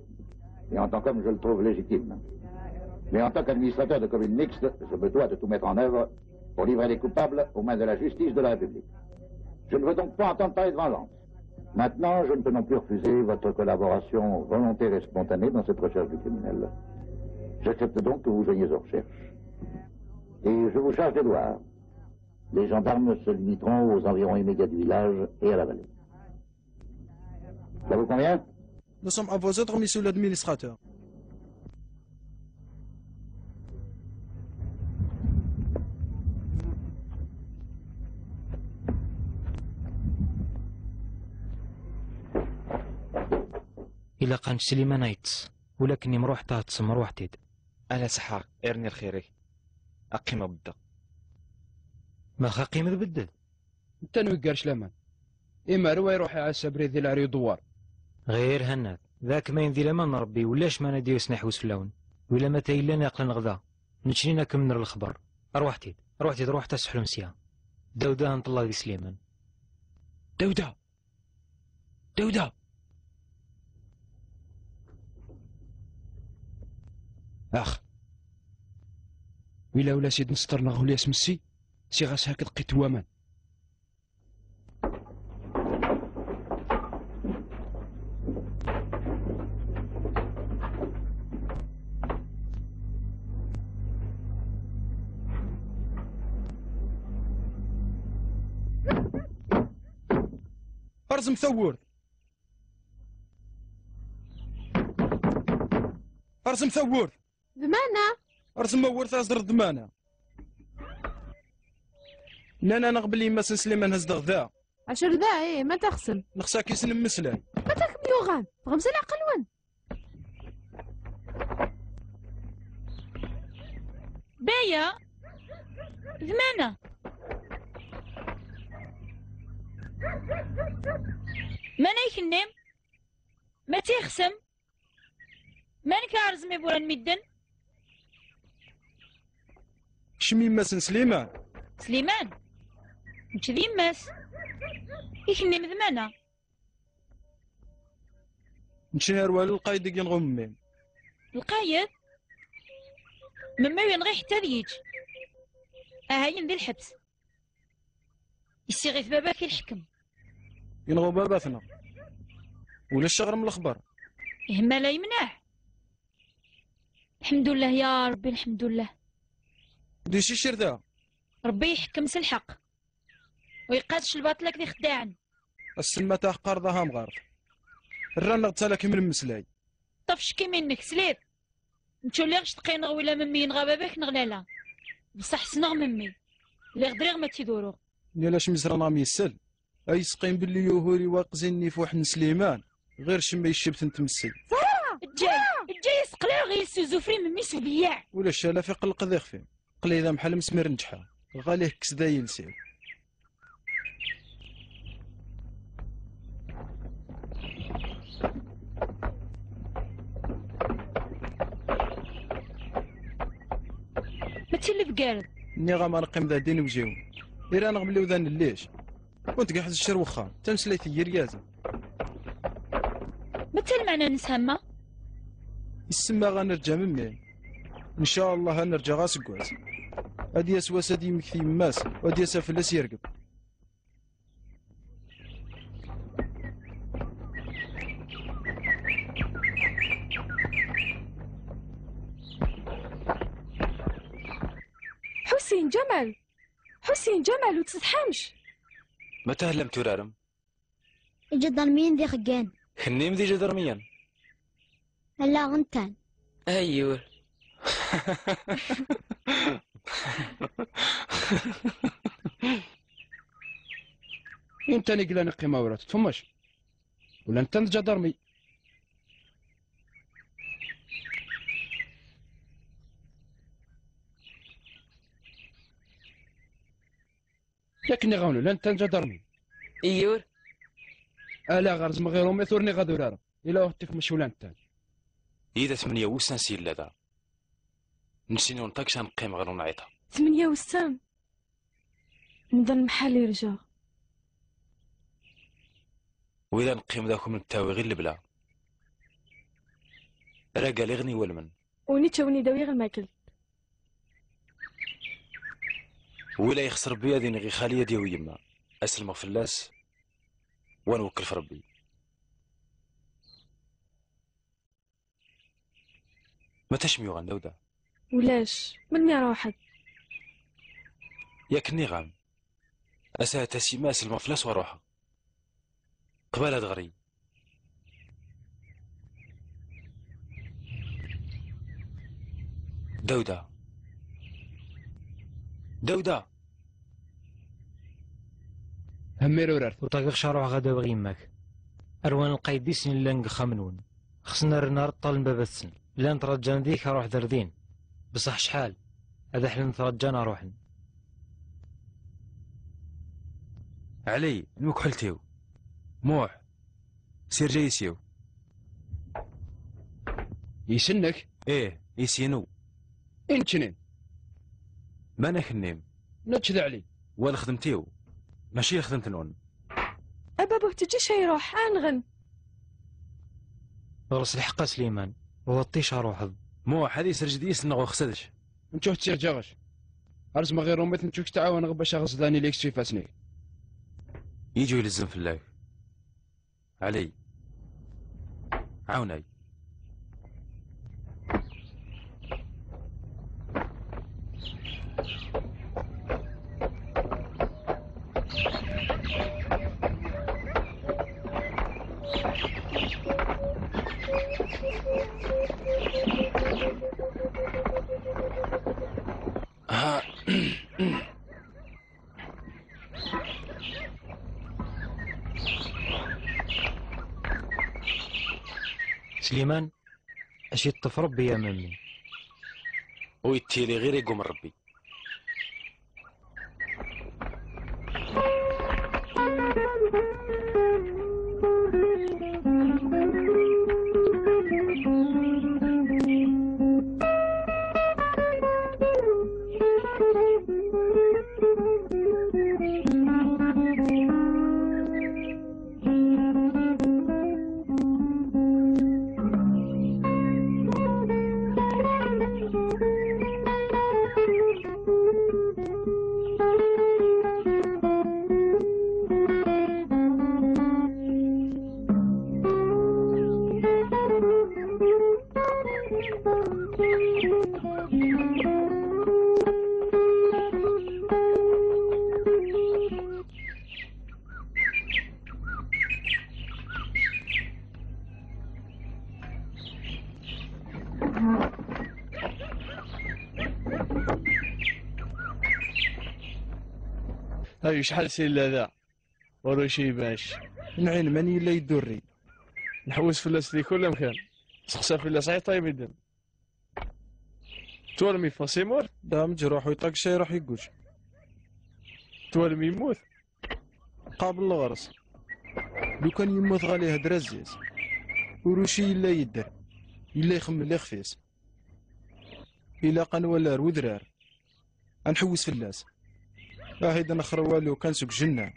et en tant qu'homme, je le trouve légitime. Mais en tant qu'administrateur de commune mixte, je me dois de tout mettre en œuvre pour livrer les coupables aux mains de la justice de la République. Je ne veux donc pas entendre parler de vengeance. Maintenant, je ne peux non plus refuser votre collaboration volontaire et spontanée dans cette recherche du criminel. J'accepte donc que vous joigniez aux recherches. Et je vous charge des devoirs. Les gendarmes se limiteront aux environs immédiats du village et à la vallée. Ça vous convient ? Nous sommes à vos ordres, monsieur l'administrateur. Ilaq ad nečč Sliman ad yeṭṭes, ulakken imruḥ taɣ ṭṭsem ruḥ-t-id. Ala ṣaḥa, irni lxir-ik. Aqqimeɣ bedda. Ma xa qqimeḍ bedded. Netta n wiggar claman. Imaru iruḥ iɛassa abrid di leɛri udewwar. Ɣir hannat, d akem ayen di laman n Ṛebbi, ulac ma nadi usneḥwes fell-awen. Wila ma ta yellan aql-aneɣ da. Neččnin akem ner lexber. Arwaḥt-id, arwaḥt-id, ruḥt aseḥlum sya. Dawda nṭella di Sliman. Dawda! Dawda! Ax. Wila ula s-id-nesṭer neɣ ɣuli-as messi, siɣ-as haked qit n waman. Rẓem tawwurt! Rẓem tawwurt! D mana? Rẓem awwurt, aẓ-d mana. Nnan-aneɣ belli yemma-s n Sliman tezdeɣ da. Acu da, eh, ma taxsem? Nexs-ak-is nemmeslay. Ma takem yuɣan, tɣemz leɛqel-wen. Baya, d mana? Mana i kennim? Ma tixsem? Manek aɛerẓem iburan midden? Keččem yemma-s n Sliman? Sliman? Nečč d yemma-s. I kennim d mana? Nečč nerwel lqayed i yenɣa memmi. Lqayed? Memmi-w yenɣi ḥetta d yiǧ. Ahayen di lḥebs. Issiɣit baba-k i leḥkem. Yenɣa baba-tneɣ. Ulac aɣrem lexber. Ihemmal a yemneɛ. Lḥemdullah ya Rebbi, lḥemdullah. Di cicir da. Rebbi yeḥkem s lḥeqq. U yeqqadec lbaṭel akked ixeddaɛen. Assen ma taḥqar d ahamɣar. Rran-aɣ-d tala kemmel mmeslay. Ṭṭef ccek imi-nnek, sliḍ. Nečč ur lliɣ ctqi neɣ wila memmi yenɣa baba-k neɣ lala. Bṣaḥ ssneɣ memmi. Lliɣ driɣ ma tt-id-uruɣ. Nniɣ-as mi ẓran am yessel. Ay sqim belli yuhur i waqzin n ifuḥ n Sliman. Ɣir cemma yeccibet n tmessi. Ǧǧay, ǧǧay aseqlaɣ i yessuzufri memmi s ubeyyaɛ. Ulac ala fi qelqed ixfi. Qlay d amḥal mesmir neǧḥa. Ɣali kkes da yiles-iw. Ma tili tgared. Nniɣ-am ad neqqim da din iwziwen. Ira neɣ mliw da nellic. Ur tgaḥ d ccer wexxam, tameslayt n yirgazen. Ma d talmeɛna n sshamma? Issemma ad nerǧa memmi. Ncallah ad nerǧa aseggas. Ad yas wass ad yemmekti yemma-s, u ad yas fell-as yergem. Ḥusin, Ǧamal! Ḥusin, Ǧamal, ur tsetḥamc? Mata tellam turarem? Iǧadarmiyen d ixeggan. Kennim d iǧadarmiyen? Ala, ntan. Ayyur. Intan i yellan iqqim awrat, tfummac. Ula ntan d ǧadarmi. Yak nniɣ-awen, llan tan ǧadarmi. Iyyur. Ala ɣer zmeɣ iṛumi tura niɣ ad urareɣ. Ila ur tifem acu llan tan. Yida tmenya wussan s yella da. Nessin ur nṭak sa neqqim ɣer unɛiṭa. Tmenya wussan? Nḍen mḥal irja. Wida neqqim d akum nettawi ɣir lebla. Ragal iɣen iwalmen. Uni ttawni dawi ɣer makelt. Wila yexs Rebbi ad ineɣ i xali ad yawi yemma. Ad selmeɣ fell-as, wa nwekkel f Rebbi. Ma tacem yuɣan Dawda? Ulac, melmi ruḥet? Yak nniɣ-am. Asahat a Sima, ad selmeɣ fell-as wa ruḥeɣ. Qbal ad ɣri. Dawda. Dawda! Hemmir urart. Ur ṭagiɣ caruḥ ɣad awiɣ yemma-k. Arwan lqayd-is llan deg uxxam-nwen. Xsen ar rren areṭṭal n baba-tsen. Llan ttṛaǧǧan deg-k a ruḥ d ar din. Ṣaḥ cḥal. Ad aḥlen tṛaǧǧan ruḥen. Ɛli, lmekḥelt-iw. Muḥ, sirǧa yis-iw. Yis-nnek? Ih, yis-inu. I nekni? Manek-nni-m? Nečč d Ɛli. Wa lexdemt-iw, mačči lexdemt-nwen. A babuh, teǧǧiš a iruḥ, anɣen. Ɣer-s lḥeqq a Sliman, ur ṭṭic a ruḥeḍ. Muḥ, ad yesreǧ deg-s neɣ uxsedec. Neččuh ttirǧaɣec. Ar zmeɣ irumet neččuh tɛawaneɣ bac aɣezdan ilik s ifassen-ik. Iǧu ilezzem fell-ak. Ɛli. Ɛawnay. Ha. Sliman, a s-yeṭṭef Rebbi a memmi. Ur yettili ɣir igum Rebbi. Ay, acḥal s yella da. Ur ucibac. Nɛin man yella yeddurri. Nḥewwes fell-as di kul amkan. Sexsa fell-as ay ṭayb idem. Twalem yeffeɣ si mur? Da amejruḥ ur iṭagec ay iruḥ yegguc. Twalem yemmut? Qabel leɣres. Lukan yemmut ɣal ihedder azzis. Uruci yella yedder. Yella ixemmel ixef-is. Ilaq ad nwali ar wedrar. Ad nḥewwes fell-as. Ahi d nexr walu kan seg ǧenna.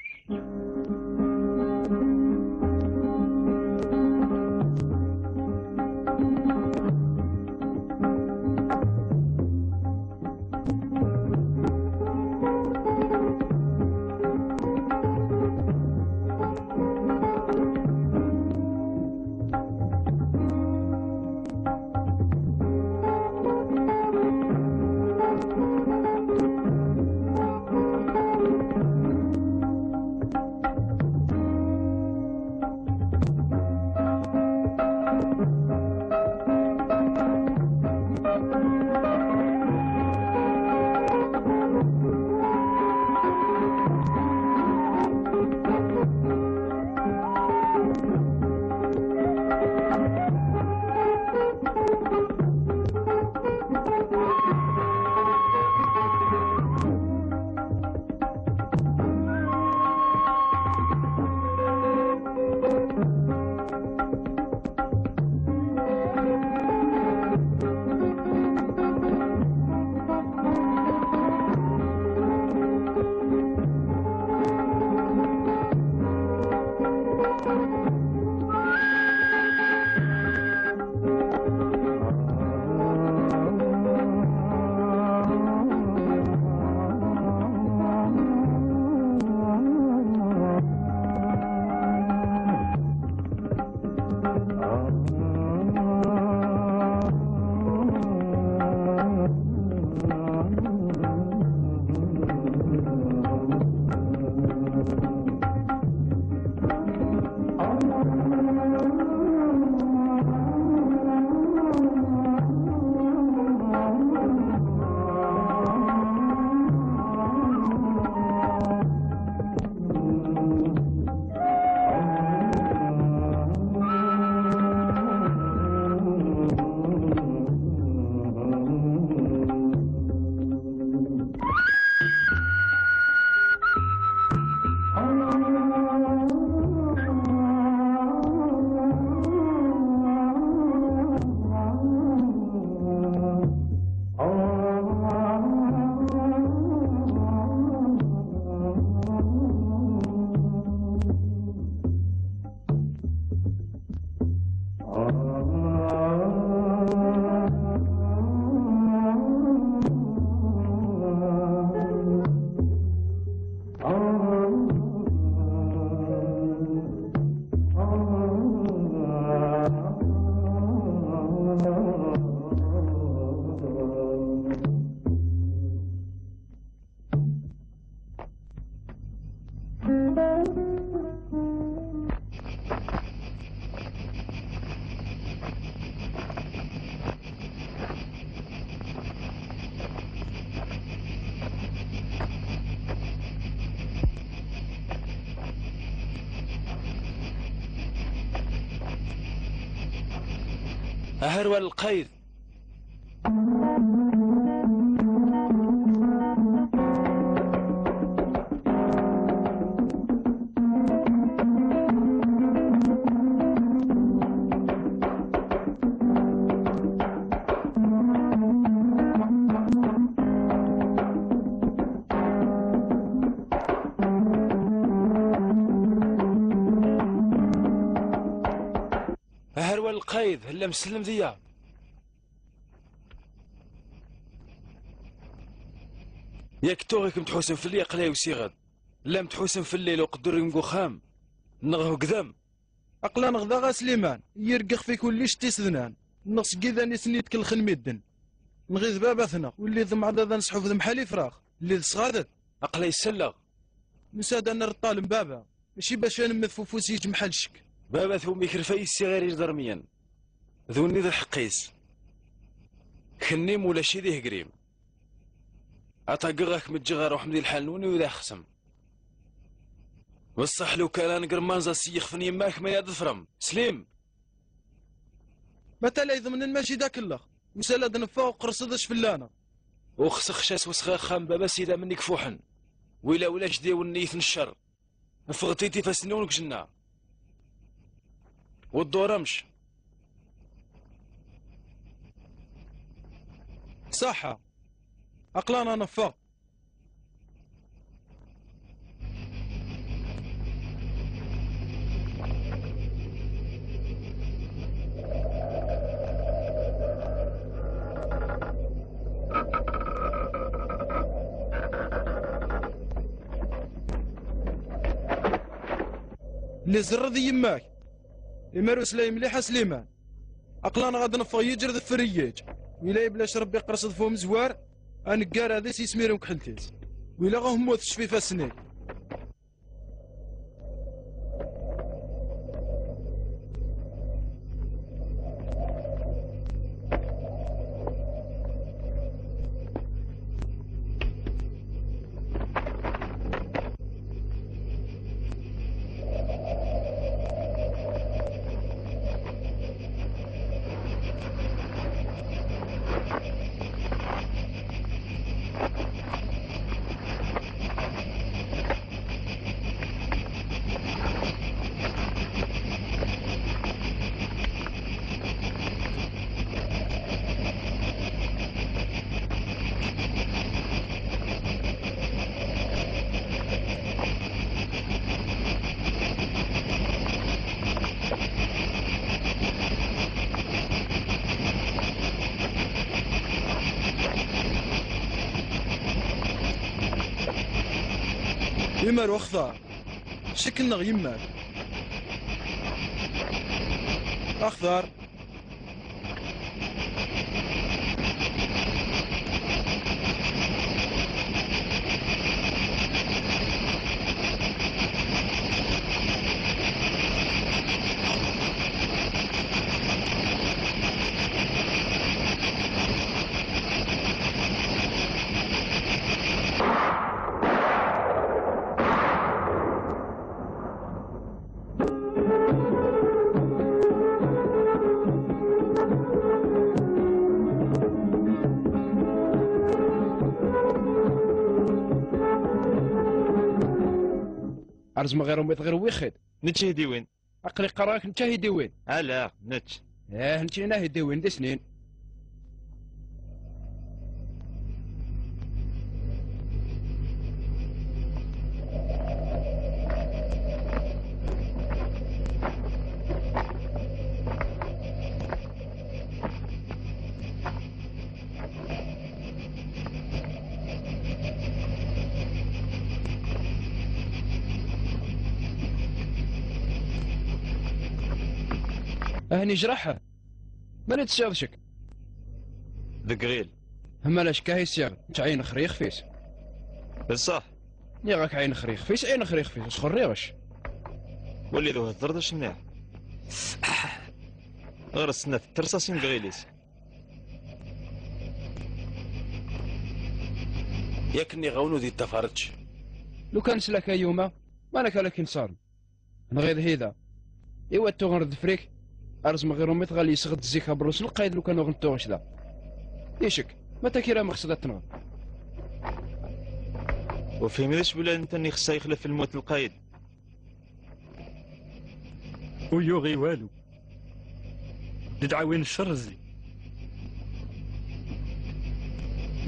Aharwal lqayd. Aharwal lqayd, llam sellem diyya. Yak tuɣ i kem-tḥusem fell-i, aql-ay usiɣ-d. Llam tḥusem fell-i, lweqt ur deg uxxam, neɣ hegdam. Aql-aneɣ daɣ a Sliman, yirgex fi kullec tisednan, neɣ seg idan i sen-id-kellxen midden. Nɣid baba-tneɣ, ur li ḍemɛeḍ ad nesḥuf d mḥal ifrax, lli d sɣadet. Aql-ay selleɣ. Nusa-d ad nerr ṭṭalem baba, mačči bac ad nemmet f ufus yeǧ mḥal ccek. Baba-twen ikref-ay issiɣir idermiyen. D win i d lḥeqq-is. Kennim ulac i d ihegrim. Ad tageɣ ad kem-ǧǧeɣ ad ruḥem di lḥal-nwen i udaxsem. Beṣṣeḥ lukan ad negr manẓa s yixef n yemma-k ma ad tefrem. Slim! Mata la iḍemnen mačči d akellex. Usal ad neffeɣ uqerṣeḍ acu fell-aneɣ. Uxseɣ xcas wesɣax xam baba s idammen ikfuḥen. Wila ulac d iwen n yitn ccer. Ffɣet-id ifassen-nwen deg ujenna. Ur dduremc. Ṣaḥa. Aql-aneɣ neffeɣ. Li zerreḍ i yemma-k. Imer uslay mliḥ a Sliman. Aql-aneɣ ad neffeɣ yiǧer deffir yiǧ. Wila iblac Rebbi qerṣeḍ f umezwar, aneggar ad is yismir umekḥelt-is. Wila ɣa hemmut ccef ifassen-ik. Imer uxtar. Ccekk-nneɣ yemma-k. Axtar. Ar zmeɣ ɣer umbeṭ ɣer wixid. Nečč ihidiwin. Aql-i qqareɣ-ak nečč ahidiwin. Ala, nečč. Eh, nečč ina ahidiwin di snin. Ahni jraḥ. Mani tesɛiḍ cek? Deg ɣil. Hmala cek ahi siɣ, ttɛin xri xfis. D ṣṣeḥ. Niɣ-ak ɛin xri xfis, ɛin xri xfis, sxerriɣ-c. Wali d uhedder d acemniɛ. Ɣer snat terṣasin deg ɣil-is. Yak nniɣ-awen ur d-iṭṭafar ečč. Lukan slak ay yuma, malak ala kinṣaren. Nɣiḍ hida. Iwa tuɣen deffrik? Ar zmeɣ irumiṭ ɣal yesɣed zik abrus n lqayd lukan uɣen tuɣec da. Icek, ma takira mexsed ad tenɣen. Ur fhim d acu la ntan ixessa ixlaf lmut lqayd. Ur yuɣi walu. D dɛawin ccerzi.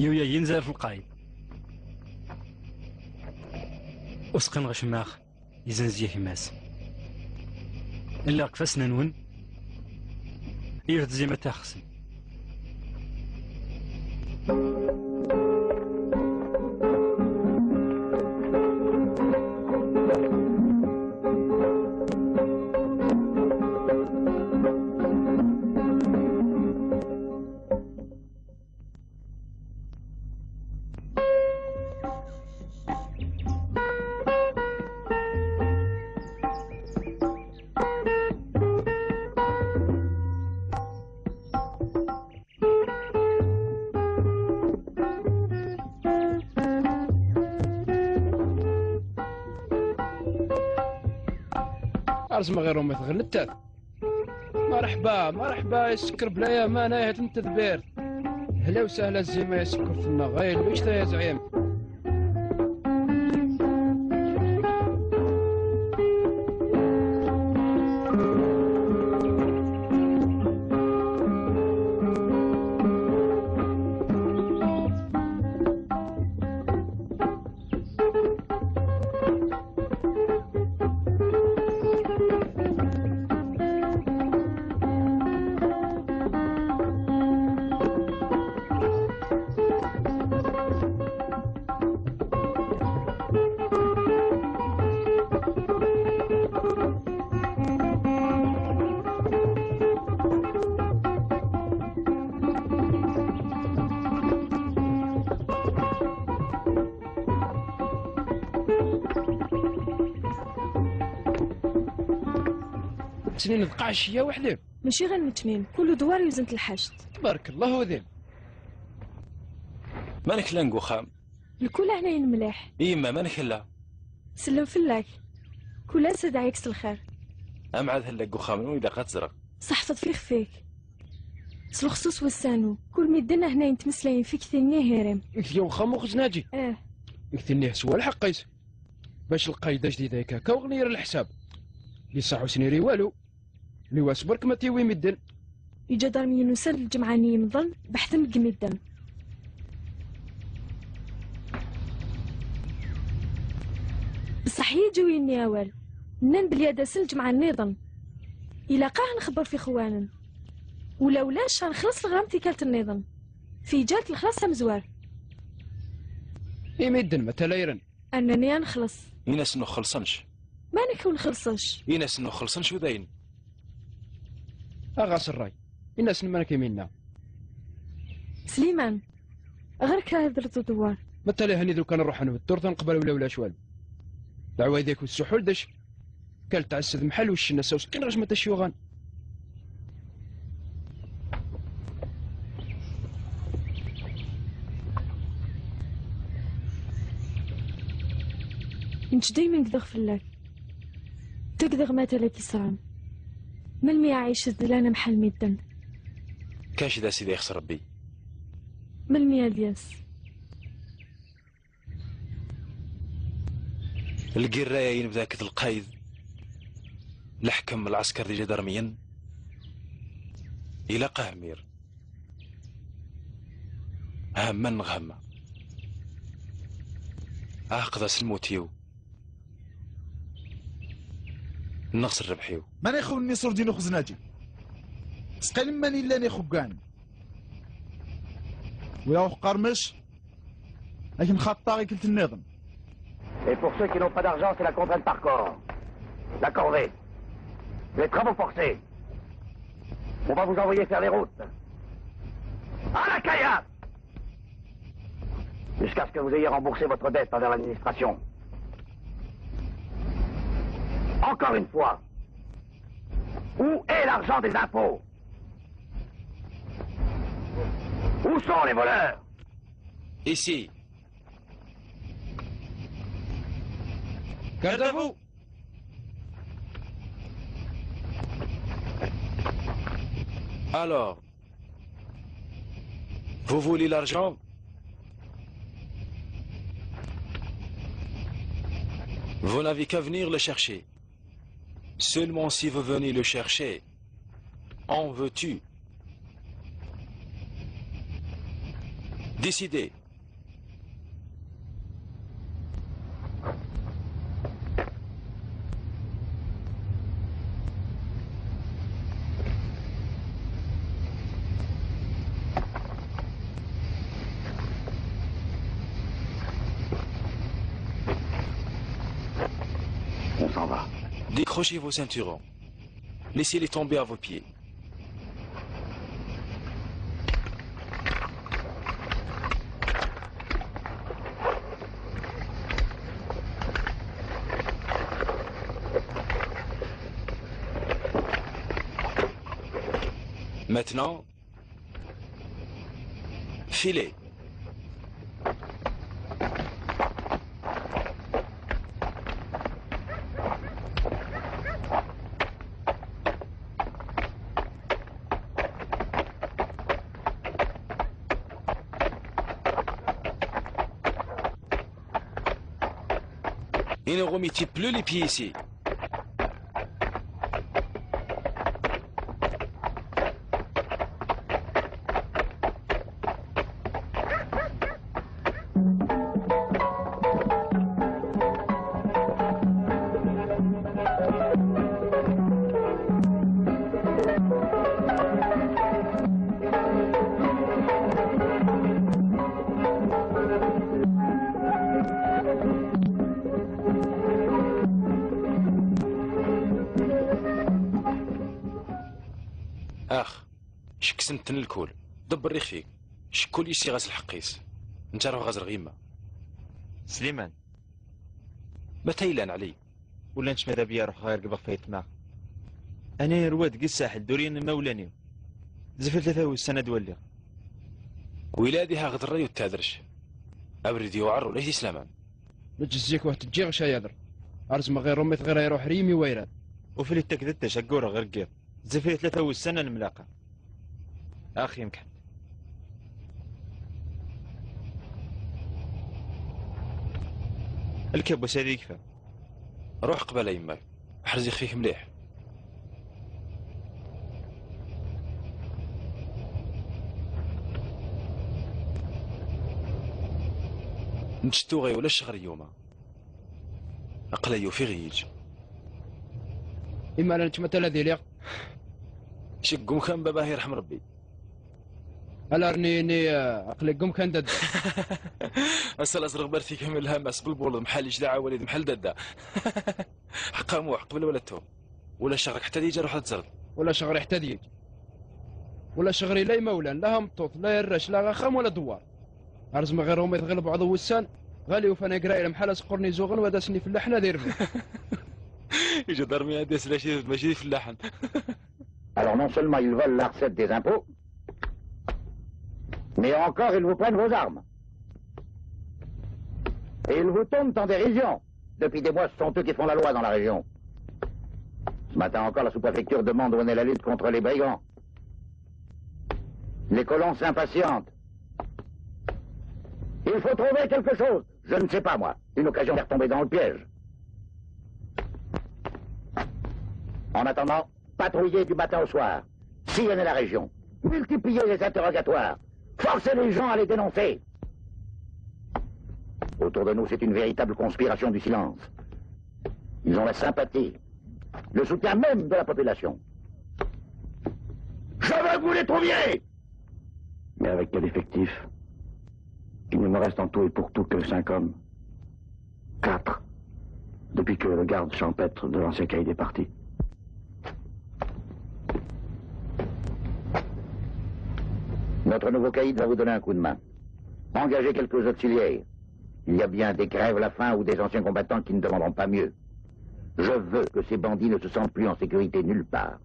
Yuya yinzar lqayd. Usqin ɣecmax. Izenz-iyi gma-s. Lliɣ deg ifassen-nwen. Iwet zima taxsi. Ar zmeɣ irumiṭ ɣer nettat. مرحبا، مرحبا يا السكر بلا يامان، هاي هات انت دبير. هلا وسهلا الزيمة يا سكر في النغ، هاي اللي اشتا يا زعيم. Ttnin d qacciya weḥd-m. Mačči ɣir nettnin, kul dwar yuzen-t lḥact. Tbarek Allah udin. Manek llan deg uxxam? Lkul hnayen mliḥ. I yemma, manek tella? Sellen fell-ak. Kul ass ad ɛyik s lxir. Amɛad tella deg uxxam-nwen, ilaq ad tt-ẓreɣ. Seḥfeḍ f ixef-ik. S lexṣuṣ wussan-u, kul midden hnayen ttmeslayen f ikti-nni ihirim. Ikti n uxxam uxeznaǧi? Eh. Ikti-nni yeswa lḥeqq-is. Bac lqayed ajdid akka, akka uɣen yir leḥsab. Liṣaḥ ur s-niri walu. Liwas berk ma tiwi midden. Iǧadarmiyen usan lǧemɛa-nni yemḍen, beḥten deg midden. Beṣṣeḥ yiǧ ur yenni awal. Nnan belli ad asen lǧemɛa nniḍen. Ilaq-aɣ nxebber f ixwanen. Ula ulac, ad nxelleṣ leɣram tikkelt nniḍen. Fi ǧalt lexlaṣ amezwar. I midden ma talayren? Rnan-iyi ad nexleṣ. Ini-asen ur xellṣenc. Manek ur nxellṣenc? Ini-asen ur xellṣenc u dayen. Aɣ-as ṛṛay. Ini-asen manek i m-inna. Sliman, ɣer-k ad hedreḍ udewwar. Ma tala hani d lukan ruḥen beddurt ad nqebal ula ulac walu. Leɛwayed-ik ur tsuḥul d acu. Kal tɛessed mḥal uccen asaw skin ɣas ma tac yuɣan. Nekk daymen gdeɣ fell-ak. Tegdeɣ ma tala k-iṣran. Melmi aɛic d lana mḥal midden. Kac d asid ixs Rebbi. Melmi ad yas. Lgirra-ya yenbda akked lqayd, leḥkem, lɛesker d ijadarmiyen, ilaq ahmir. Hamma neɣ hamma. Ɛaqed-as lmut-iw. Nneɣ s rrbeḥ-iw. Mani xew-nni s ur din uxeznaǧi? Sqilem mani llan ixeggan. Ula uxqarmec. Akken xaṭṭa i kelt-nniḍen. Et pour ceux qui n'ont pas d'argent, c'est la contrainte par corps. La corvée. Les travaux forcés. On va vous envoyer faire les routes. À la caillasse. Jusqu'à ce que vous ayez remboursé votre dette envers l'administration. Encore une fois, où est l'argent des impôts ? Où sont les voleurs ? Ici. Garde à vous. Alors, vous voulez l'argent? Vous n'avez qu'à venir le chercher. Seulement si vous venez le chercher, en veux-tu? Décidez. On s'en va. Décrochez vos ceinturons. Laissez-les tomber à vos pieds. Maintenant, filez. Et ne remettez plus les pieds ici. Ax, cekksen-ten lkul. Ḍebber ixef-ik. Cekkul yessiɣ-as lḥeqq-is. Netta ruḥ ɣer ɣer yemma. Sliman. Mata yellan, Ɛli? Ula n tecmada bya ruḥeɣ ɣer gbeɣ faytma. Ani rwa deg ssaḥel, duriyen imawlan-iw. Zefir tlata wussan ad waliɣ. Wila ad ihaɣ d rray u tadrec. Abrid yuɛer ulac di slaman. Neǧ zik ur teǧǧiɣ ca yader. Ar zmeɣ ɣir rumit ɣir ayruḥ riyim i wayran. Ufli takdettac aggur ɣer ggiḍ. Zefir tlata wussan ad nemlaqa. Ax yemkan. Lkabus ad yekfa. Ruḥ qbala yemma-k. Ḥrez ixef-ik mliḥ. Nečč tuɣi ulac ccɣel yuma. Aqla yufiɣ-iyi-tt. Imala nettmatal ad iliɣ. Seg umkan baba irḥem Rebbi. Ala rni-ni, eh, aql-i deg umkan dadda. Ass-a la ẓriɣ bartik am lhama s bulbul d mḥal ijlaɛ awal d mḥal dadda. Ḥeqqa muḥ, qbel wala tum. Ulac ɣer-k ḥetta ad yeǧǧ, ruḥ ad teẓreḍ. Ulac ɣer-i ḥetta ad yeǧǧ. Ulac ɣer-i la imawlan, la hameṭṭut, la arrac, la axxam, wala dewwar. Ar zmeɣ ɣer umay tɣil bɛḍ wussan, ɣali ufan agrayen mḥal aseqqur n izuɣen, wa d asen ifellaḥen ad irben. Iǧadarmi ad yas laci mačči d ifellaḥen. Alors non seulement ils volent la recette des impôts, mais encore ils vous prennent vos armes. Et ils vous tombent en dérision. Depuis des mois, ce sont eux qui font la loi dans la région. Ce matin encore, la sous-préfecture demande où en est la lutte contre les brigands. Les colons s'impatientent. Il faut trouver quelque chose. Je ne sais pas, moi. Une occasion de faire tomber dans le piège. En attendant, patrouillez du matin au soir. Sillonnez la région. Multipliez les interrogatoires. Forcez les gens à les dénoncer. Autour de nous, c'est une véritable conspiration du silence. Ils ont la sympathie, le soutien même de la population. Je veux que vous les trouviez. Mais avec quel effectif? Il ne me reste en tout et pour tout que cinq hommes. Quatre. Depuis que le garde champêtre de l'ancien caïd est parti. Notre nouveau caïd va vous donner un coup de main. Engagez quelques auxiliaires. Il y a bien des crèves la faim ou des anciens combattants qui ne demanderont pas mieux. Je veux que ces bandits ne se sentent plus en sécurité nulle part.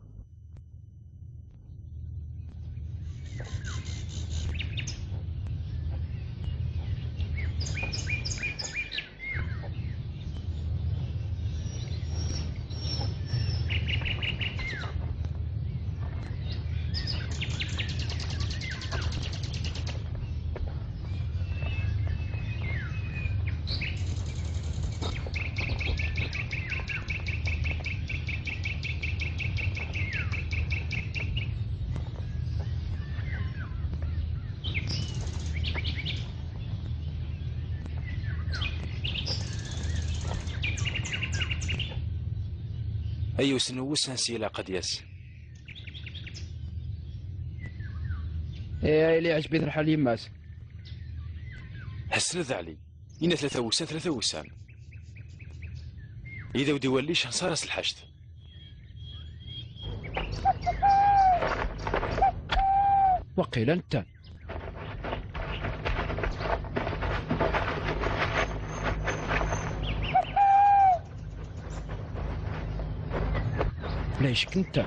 Ay usen n wussan s ilaq ad yas. Eh, ili ɛejbit lḥal yemma-s. Hesnet Ɛli. Ina tlata wussan, tlata wussan. Ida ur d-iwalli canṣar-as lḥact. Waqila netta. La icek netta.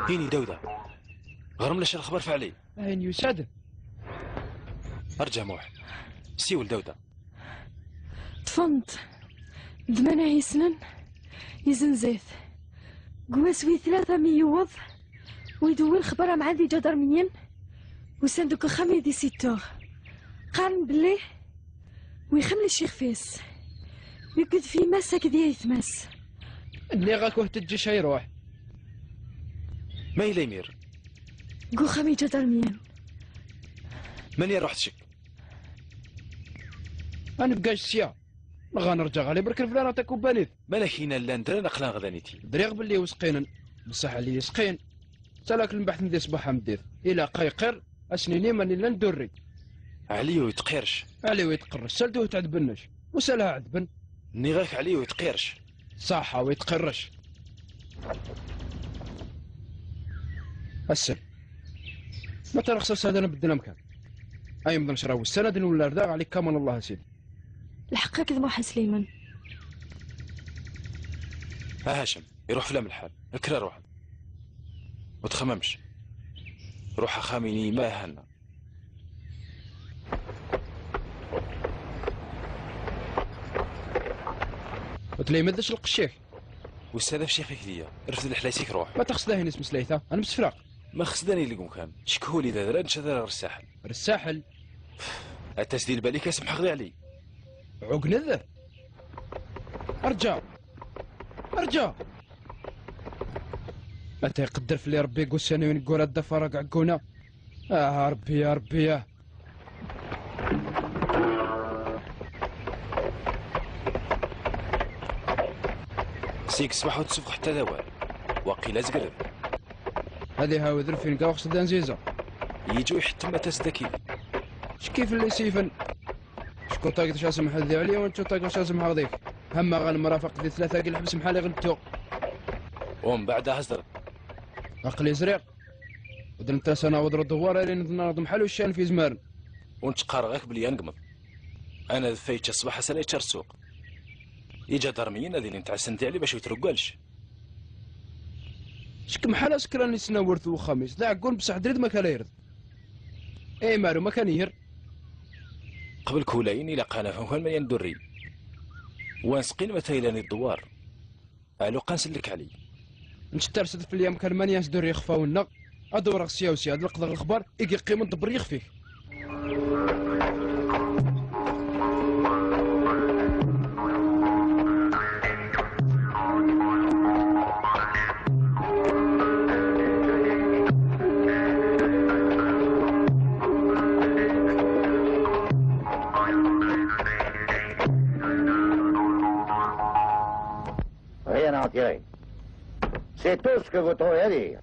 Ini Dawda. Ɣer-m lac lexbar f Ɛli. Ayen yusa-d. Rǧa Muḥ. Siwel Dawda. Ṭṭfen-t. Ddmen-aɣ yesnen. Yezenz-it. Deg wass wi tlata mi yewweḍ, wi d-wwin lexbar amɛad iǧadarmiyen, usan-d deg uxxam i d-isittuɣ. Qqaren belli wi xemlec ixef-is. Yugged f yemma-s akked yaytma-s. Nniɣ-ak ur teǧǧic ay ruḥ. Ma yella imir? Deg uxxam iǧadarmiyen. Mani ruḥ tcek? Ad neggaj sya. Neɣ ad nerǧa ɣer iberkel flan takubbanit. Malak ina llan dran aqlan ɣdaniti. Briɣ belli wesqinen. Bessaḥ li yesqin. Salak lembeḥten di ṣṣbaḥ am ddit. Ilaq ayqir, ad s-nini mani llan durri. Ɛli ur yetqirc. Ɛli ur yetqirc. Sal duhut ɛedben-nec. Usal ha ɛedben. Nniɣ-ak Ɛli ur yetqirc. Ṣaḥa ur yetqirc. Assen. Ma tara xsas ad nbeddel amkan. Ay mḍen cra wussan ad nwel ar da Ɛli Kamal, Allah a sidi. Lḥeqq akked Muḥend Sliman. A Hacem, iruḥ fell-am lḥal. Kker a ruḥ. Ur txemmemx. Ruḥ axxam ini i ma Hanna. Utlayma d acu lqecc-ik? Ussa d afcix-ik diya. Refd leḥlayt-ik ruḥ. Ma taxsed ahin ismeslayt-a, ad nemsefraq. Ma xsed ad nili deg umkan. Cekk huli d adra nečča dara ɣer ssaḥel. Ɣer ssaḥel? Atas di lbal-ik ad semḥeɣ di Ɛli. Ɛugned? Arǧa! Arǧa! Ata iqedder fell-i Rebbi deg ussan-iw ineggura ad d-afeɣ aɛegguna. Ah, Rebbi, ya Rebbi, ah! Seg ṣṣbeḥ ur tessufeɣ ḥetta d awal. Waqila zegren. Ad iɛawed lfinga uxsed anziza. Yiǧu iḥettem atas daki. Cki fell-i sifen. Ckuṭag tecɛa semḥeḍ di Ɛli, u neččuṭag tecɛa semḥeɣ dik. Hamma ɣa nemrafaq di tlata gi lḥebs mḥal iɣ nettu. Umbeɛd a hezret. Aql-i zriɣ. Ur d-nettas ad naweḍ ɣer dewwar ara inḍen aɣ-d mḥal uccan f izmaren. Ur nettqareɣ-ak belli ad negmeḍ. Anadef-a yečča ṣṣbeḥ, ass-a la yečča ssuq. Iǧadarmiyen ad ilin ttɛassen di Ɛli bac ur yettruggalec. Cek mḥal asekran isnawert n uxxam-is, d aɛeggun bṣeḥ drid ma kala ird. Ay maru ma kan yir. Qbel kulayen ilaq ad naf amkan mani ad ndurri. Wa nesqin ma taylan iddewwar. Aluqan sellek Ɛli. Neččetter s fell-i amkan mani ad ndurri ixfawen-nneɣ. Ad dewreɣ sya u sya, ad leqḍeɣ lexbar i yeqqimen ḍebber yixef-ik. Rien à en tirer. C'est tout ce que vous trouvez à dire.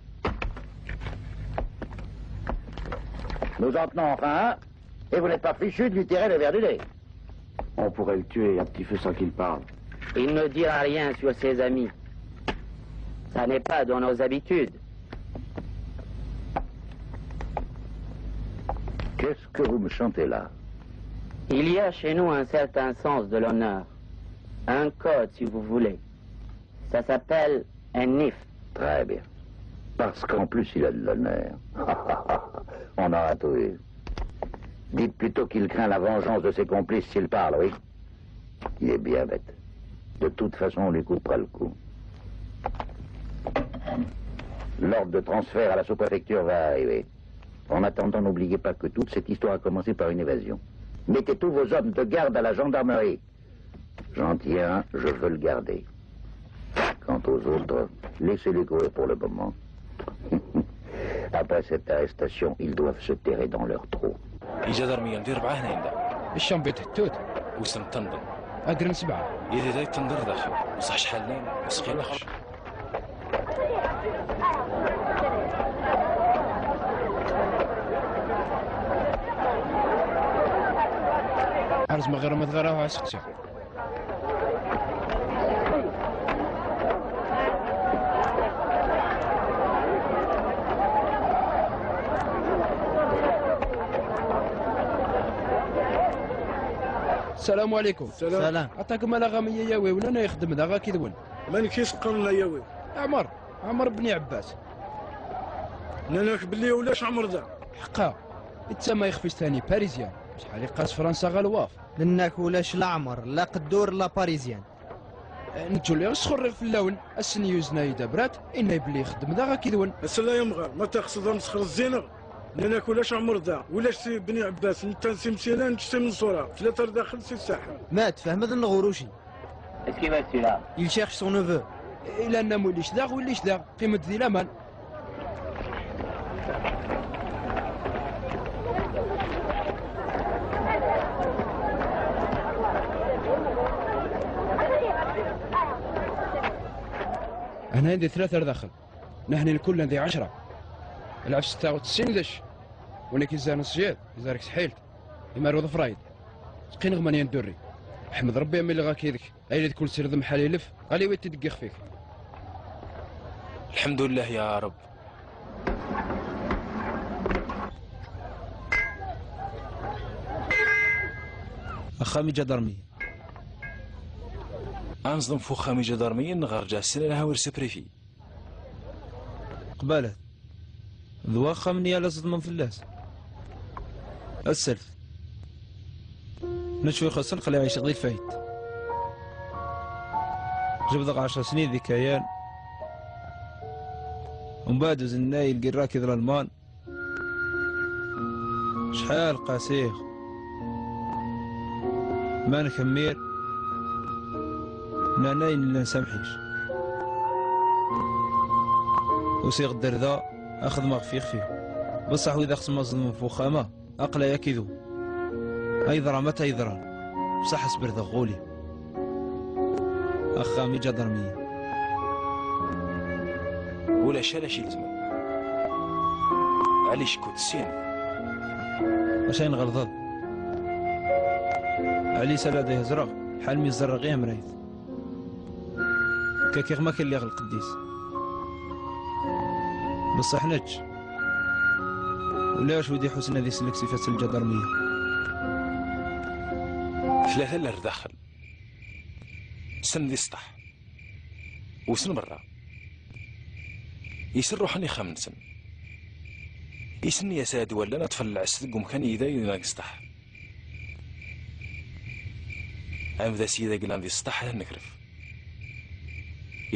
Nous en tenons enfin un, et vous n'êtes pas fichu de lui tirer le verre du nez. On pourrait le tuer à petit feu sans qu'il parle. Il ne dira rien sur ses amis. Ça n'est pas dans nos habitudes. Qu'est-ce que vous me chantez là ? Il y a chez nous un certain sens de l'honneur. Un code, si vous voulez. Ça s'appelle un nif. Très bien. Parce qu'en plus, il a de l'honneur. On aura tout eu. Dites plutôt qu'il craint la vengeance de ses complices s'il parle, oui. Il est bien bête. De toute façon, on lui coupera le cou. L'ordre de transfert à la sous-préfecture va arriver. En attendant, n'oubliez pas que toute cette histoire a commencé par une évasion. Mettez tous vos hommes de garde à la gendarmerie. J'en tiens un, je veux le garder. Quant aux autres, laissez-les courir pour le moment. Après cette arrestation, ils doivent se terrer dans leur trou. Iǧadarmiyen di rebɛa hnayen da. Icambiṭ ḥettut. Wsen ṭṭenḍen. Agren sebɛa. Yidi da yeṭṭenḍer daxel. Bṣaḥ cḥal llan, meskin axer. Ar zmeɣ ɣer ma tɣara, ha, seqsiɣ. السلام عليكم. السلام. Aṭak mala ɣam iya yawi, wlan a ixeddem daɣ akid-wen. Manek i s-qqaren a yawi? Ɛmer, Ɛmer bni Ɛebbas. Nnan-ak belli ulac Ɛmer da. Ḥeqqa, ittama ixef-is tani parisien. Acḥal iqqas Fransa ɣer lwaf. Nenna-k ulac la Ɛmer, la Qeddur, la Parisien. Eh, neǧǧu lliɣ sxurriɣ fell-awen, ass-n yuzen-ay-d abrat, inna-y belli ixeddem daɣ akid-wen. Ass-a la yamɣar, ma taxseḍ ad nesxer zzineɣ, nnan-ak ulac Ɛmer da, ulac si Bni Ɛebbas, netta si Msila, nečč si Menṣura, tlata ar daxel si Saḥel. Ma tfehmeḍ neɣ uruci? Est-ce qu'il va celui-là? Il cherche son neveu. Ilan am ulac daɣ, ulac daɣ, qqim-d di laman. Hna di tlata ar daxel. Nahni lkullan di ɛecra. Lɛefs taɣut sin dec. Win i k-izzan ṣṣyid, izzar-k sḥilt. Imaru ḍefrayed. Qqin ɣmanya n durri. Ḥmed Rebbi am ilɣ ak yid-k. Ay lid kul sird mḥal ilef, ɣaliwit-t-id deg ixef-ik. Lḥemdullah ya Reb. Axxam iǧadarmiyen. Ad neẓdem f uxxam iǧadarmiyen neɣ rǧa ssira lhawi s uprifi. Qbalet. D wa axxam-nni ara ẓedmen fell-as. Aself. Nečč wi xasen xli ɛiceɣ di lfayt. Jebdeɣ ɛecra snin di Kayan. Umbeɛd uzen-nna i lgirra akked Lalman. Acḥal qasiɣ. Ma nkemmir, nnan ayen llan samḥic. Usiɣ-d ar da, ad xedmeɣ f yixef-iw. Beṣṣeḥ wid axsem ad ẓedmen f uxxam-a, aql-ay akid-wen. Ay yeḍra ma ta yeḍran, beṣṣeḥ ad sberdeɣ ɣul-iw. Axxam iǧadarmiyen. Ulac ala acu ilezmen. Ɛli Cekku tessin. Acu ayen ɣelḍeḍ? Ɛli sala d ihezreɣ, ḥal mi ẓerreɣ i amrayt. Kakiɣ ma kelliɣ lqedd-is. Beṣṣeḥ nečč. Ulac wi d-iḥussen ad isellek s ifat n lǧadarmiya. Tlata lar daxel. Sen di sṭeḥ. Wsen berra. Isen ruḥen ixxamen-nsen. Isen yas-ad wallan ad ṭṭfen lɛes deg umkan yida yedna deg sṭeḥ. Amdas yida yellan di sṭeḥ ad nekref.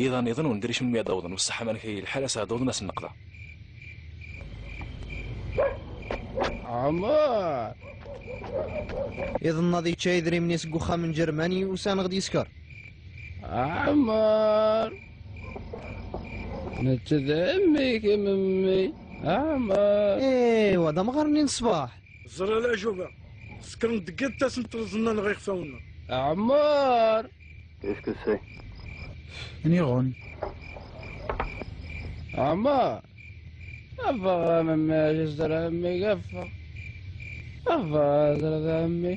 Iḍan iḍen ur nedri acemma mi ad awḍen, u ṣṣeḥ ma nekk lḥal as ad awḍen as nneqḍa. Ɛmer! Iḍ-nnaḍ yečča idrimen-is deg uxxam n Ǧermani, usan-aɣ-d yesker. Ɛmer! Netta d mmi-k, a memmi. Ɛmer! Ewa, d amɣar-nni n ṣṣbeḥ. Ẓer a leɛǧuba. Sekren deg yiḍ tasen-, ṭṭreẓen-aneɣ ixfawen-nneɣ. Ɛmer! Qu'est-ce que c'est? Niɣen. Ɛmer! Ffeɣ a memmi, ad ẓreɣ mmi-k, ffeɣ. Ffeɣ ad ẓreɣ a mmi.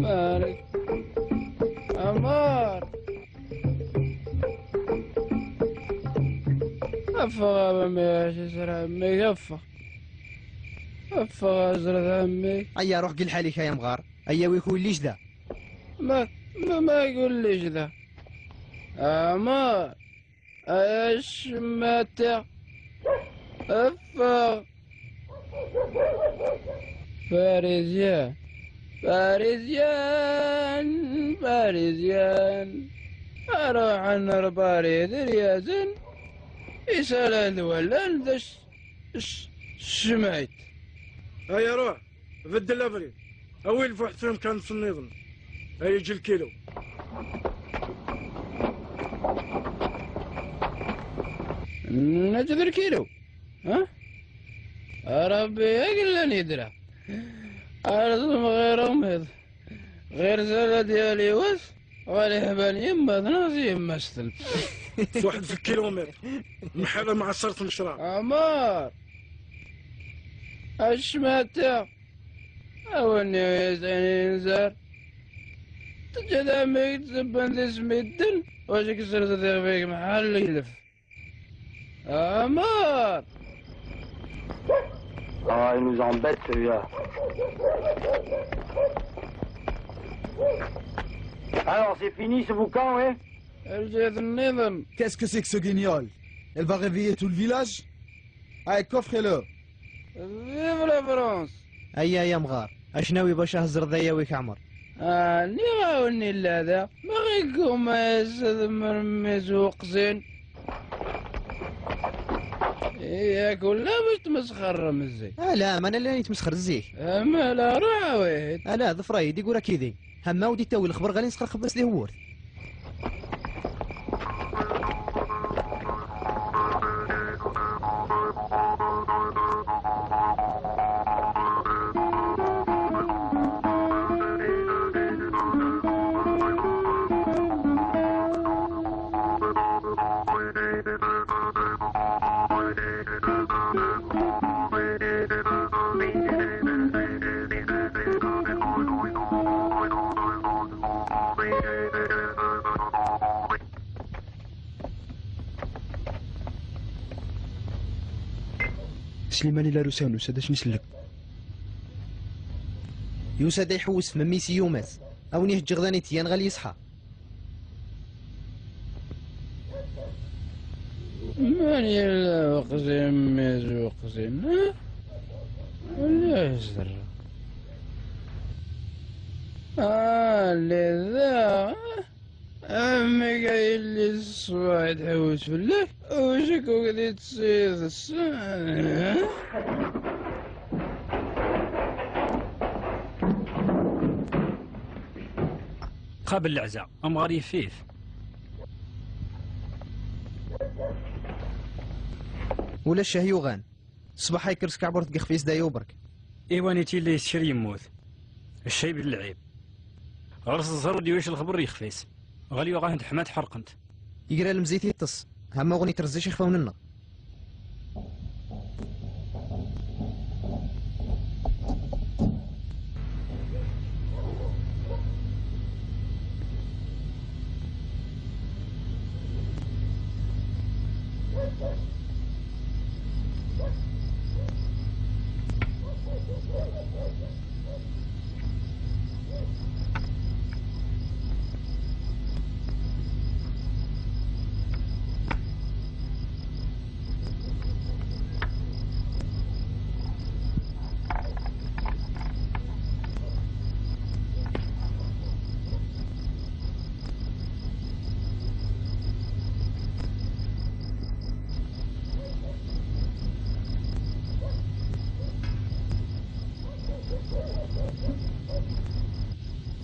Marek. Ɛmer! Ffeɣ a memmi, ad ẓreɣ mmi-k, ffeɣ. Ffeɣ ad ẓreɣ a mmi-k. Aya, ruḥ deg lḥal-ik ay amɣar. Aya wi-k ullic da. Ma, ma, ma yullic da. Ɛmer, ay acemma-ta. Ffeɣ. Parisien, Parisien, Parisien. Ruḥen ar Paris d iryazen. Isala d wallan d ac-, c-, cemɛit. Aya ruḥ. Beddel abrid. Awi lfuḥ s umkan-nsen nniḍen. Ay eǧǧ lkilu. Neǧ d lkilu. Ha? Ṛebbi i yellan yedra. Ar ẓem ɣir umiḍ. Ɣir zala diyal iwas. Ɣer iḥban yemma d nazi yemma-s-ten. Waḥed fi kilumitr. Mḥala mɛaṣert n ccṛab. Ɛmer! Acmata! Awani yesɛin inzar. Teǧǧa-d ɛemmi-k tzebban di smidden, wacu k-sserẓ diɣ big mḥal ilef. Ɛmer! Ah, il nous embête, celui-là. Alors, c'est fini ce boucan, hein? Lǧihat nniḍen. Qu'est-ce que c'est que ce guignol? Elle va réveiller tout le village? Allez, coffrez-le. Vive la France! Aya ay amɣar, acnawi bac ahezreḍ ay awi-k Ɛmer. Ah, nniɣ-awen illa da, ma ɣigguma-yas ad mremmiz uqzin. Yak ula bac tmesxerrem zik. Ala, ma nella nitmesxer zik. Amala ruḥ awit. Ala, ḍfer-iyi-d, igur akidi. Hamma ur d-ittawi lexber ɣalin sxerxeb-as di hwurt. Sliman ila rusan, usa-d acu n isellek. Yusa-d iḥewwes f memmi-s i yumas. A wen-iheǧǧeɣ d anityan ɣal yeṣḥa. Man yella uqzim, mmi-s uqzim, ha? Wala zerra. Ah, lli da. Amek a yelli ṣṣbeḥ i tḥewwes fell-ak? Ucek ur d-ittsides. Qabel leɛza, amɣar yif-it. Ulac ah yuɣan. Ṣṣbeḥ ay kkers kaɛburt deg ixef-is d ayuberk. Iwan ittili yessker yemmut. Ccayb d lɛib. Ɣer s ẓẓer ur d-yuwic lexber yexef-is. Ɣel yuɣ-ahent ḥmant ḥerqent. Yegra lemzit iṭṭes. Hamma uɣen itrezzic ixfawen-nneɣ.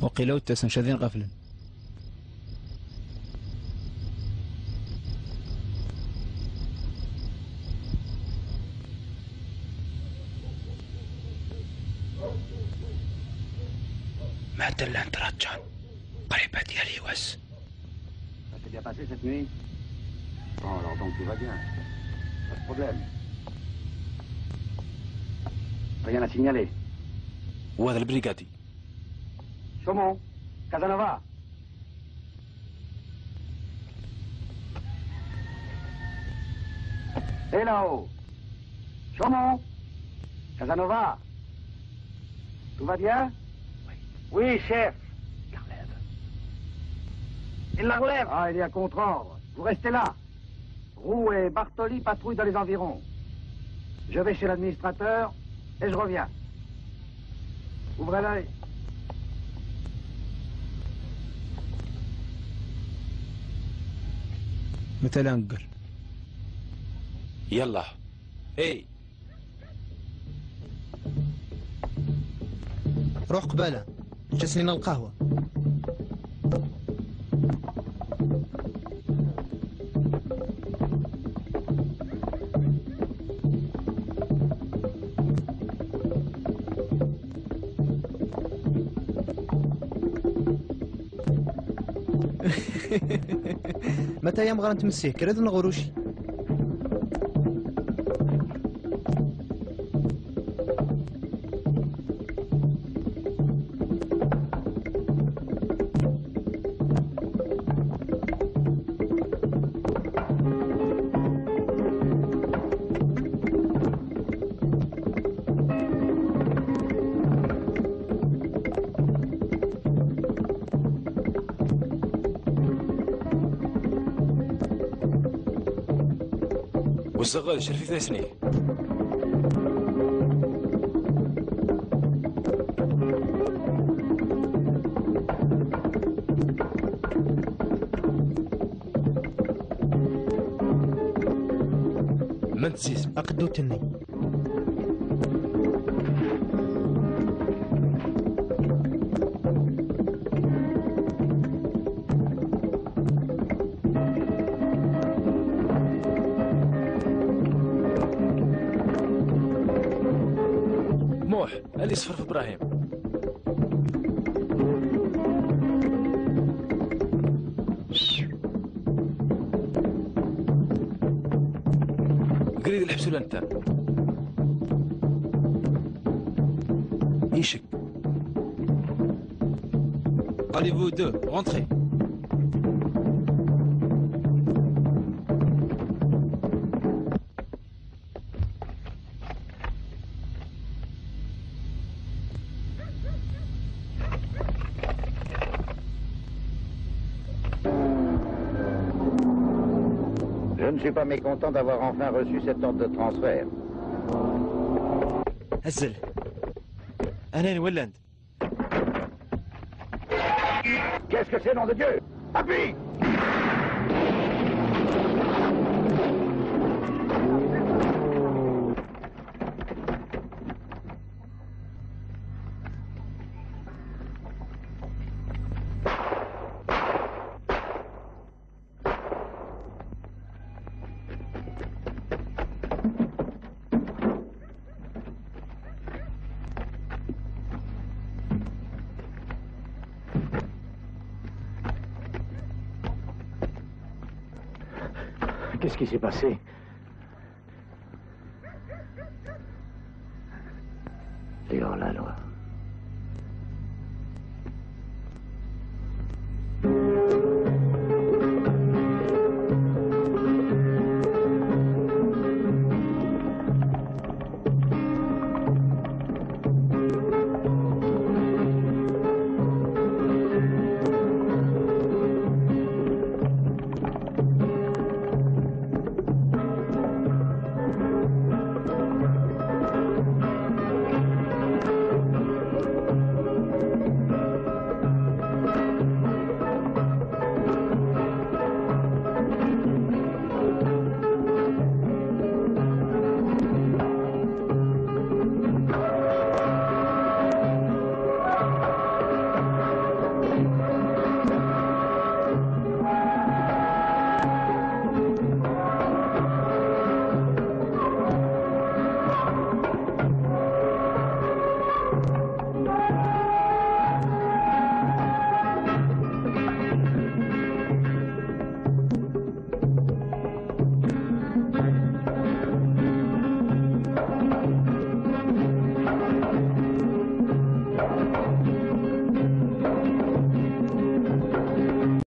Waqila ur d-ttasen ca d inɣaflen. Mɛadda llan ttṛaǧǧan qrib ad yali wass. Ça s'est bien passé cette nuit? Bon, alors donc tout va bien. Pas de problème. Rien à signaler. Wa d lbrigadi. Chaumont, Casanova. Et là-haut. Chaumont, Casanova. Tout va bien? Oui, chef. Il la relève. Il la relève. Ah, il y a contre-ordre. Vous restez là. Roux et Bartoli patrouillent dans les environs. Je vais chez l'administrateur et je reviens. Ouvrez l'œil. Matalan ger. Yalla. Hey. Ruḥ qbala. Ǧǧa-sen lqahwa. Mata ya meɣra n tmessiḥ, kker ad nɣer uci. Wezzeɣ, cerref ifassen-ik. Mant tis. Aqeddut-nni. Muḥ, ali ṣfer f Ibrahim. Grid lḥebs ula netta. Icek. Allez, vous deux, rentrez. Je ne suis pas mécontent d'avoir enfin reçu cet ordre de transfert. Azzel. Anan Welland. Qu'est-ce que c'est, nom de Dieu ? Appuie ! Qu'est-ce qui s'est passé ?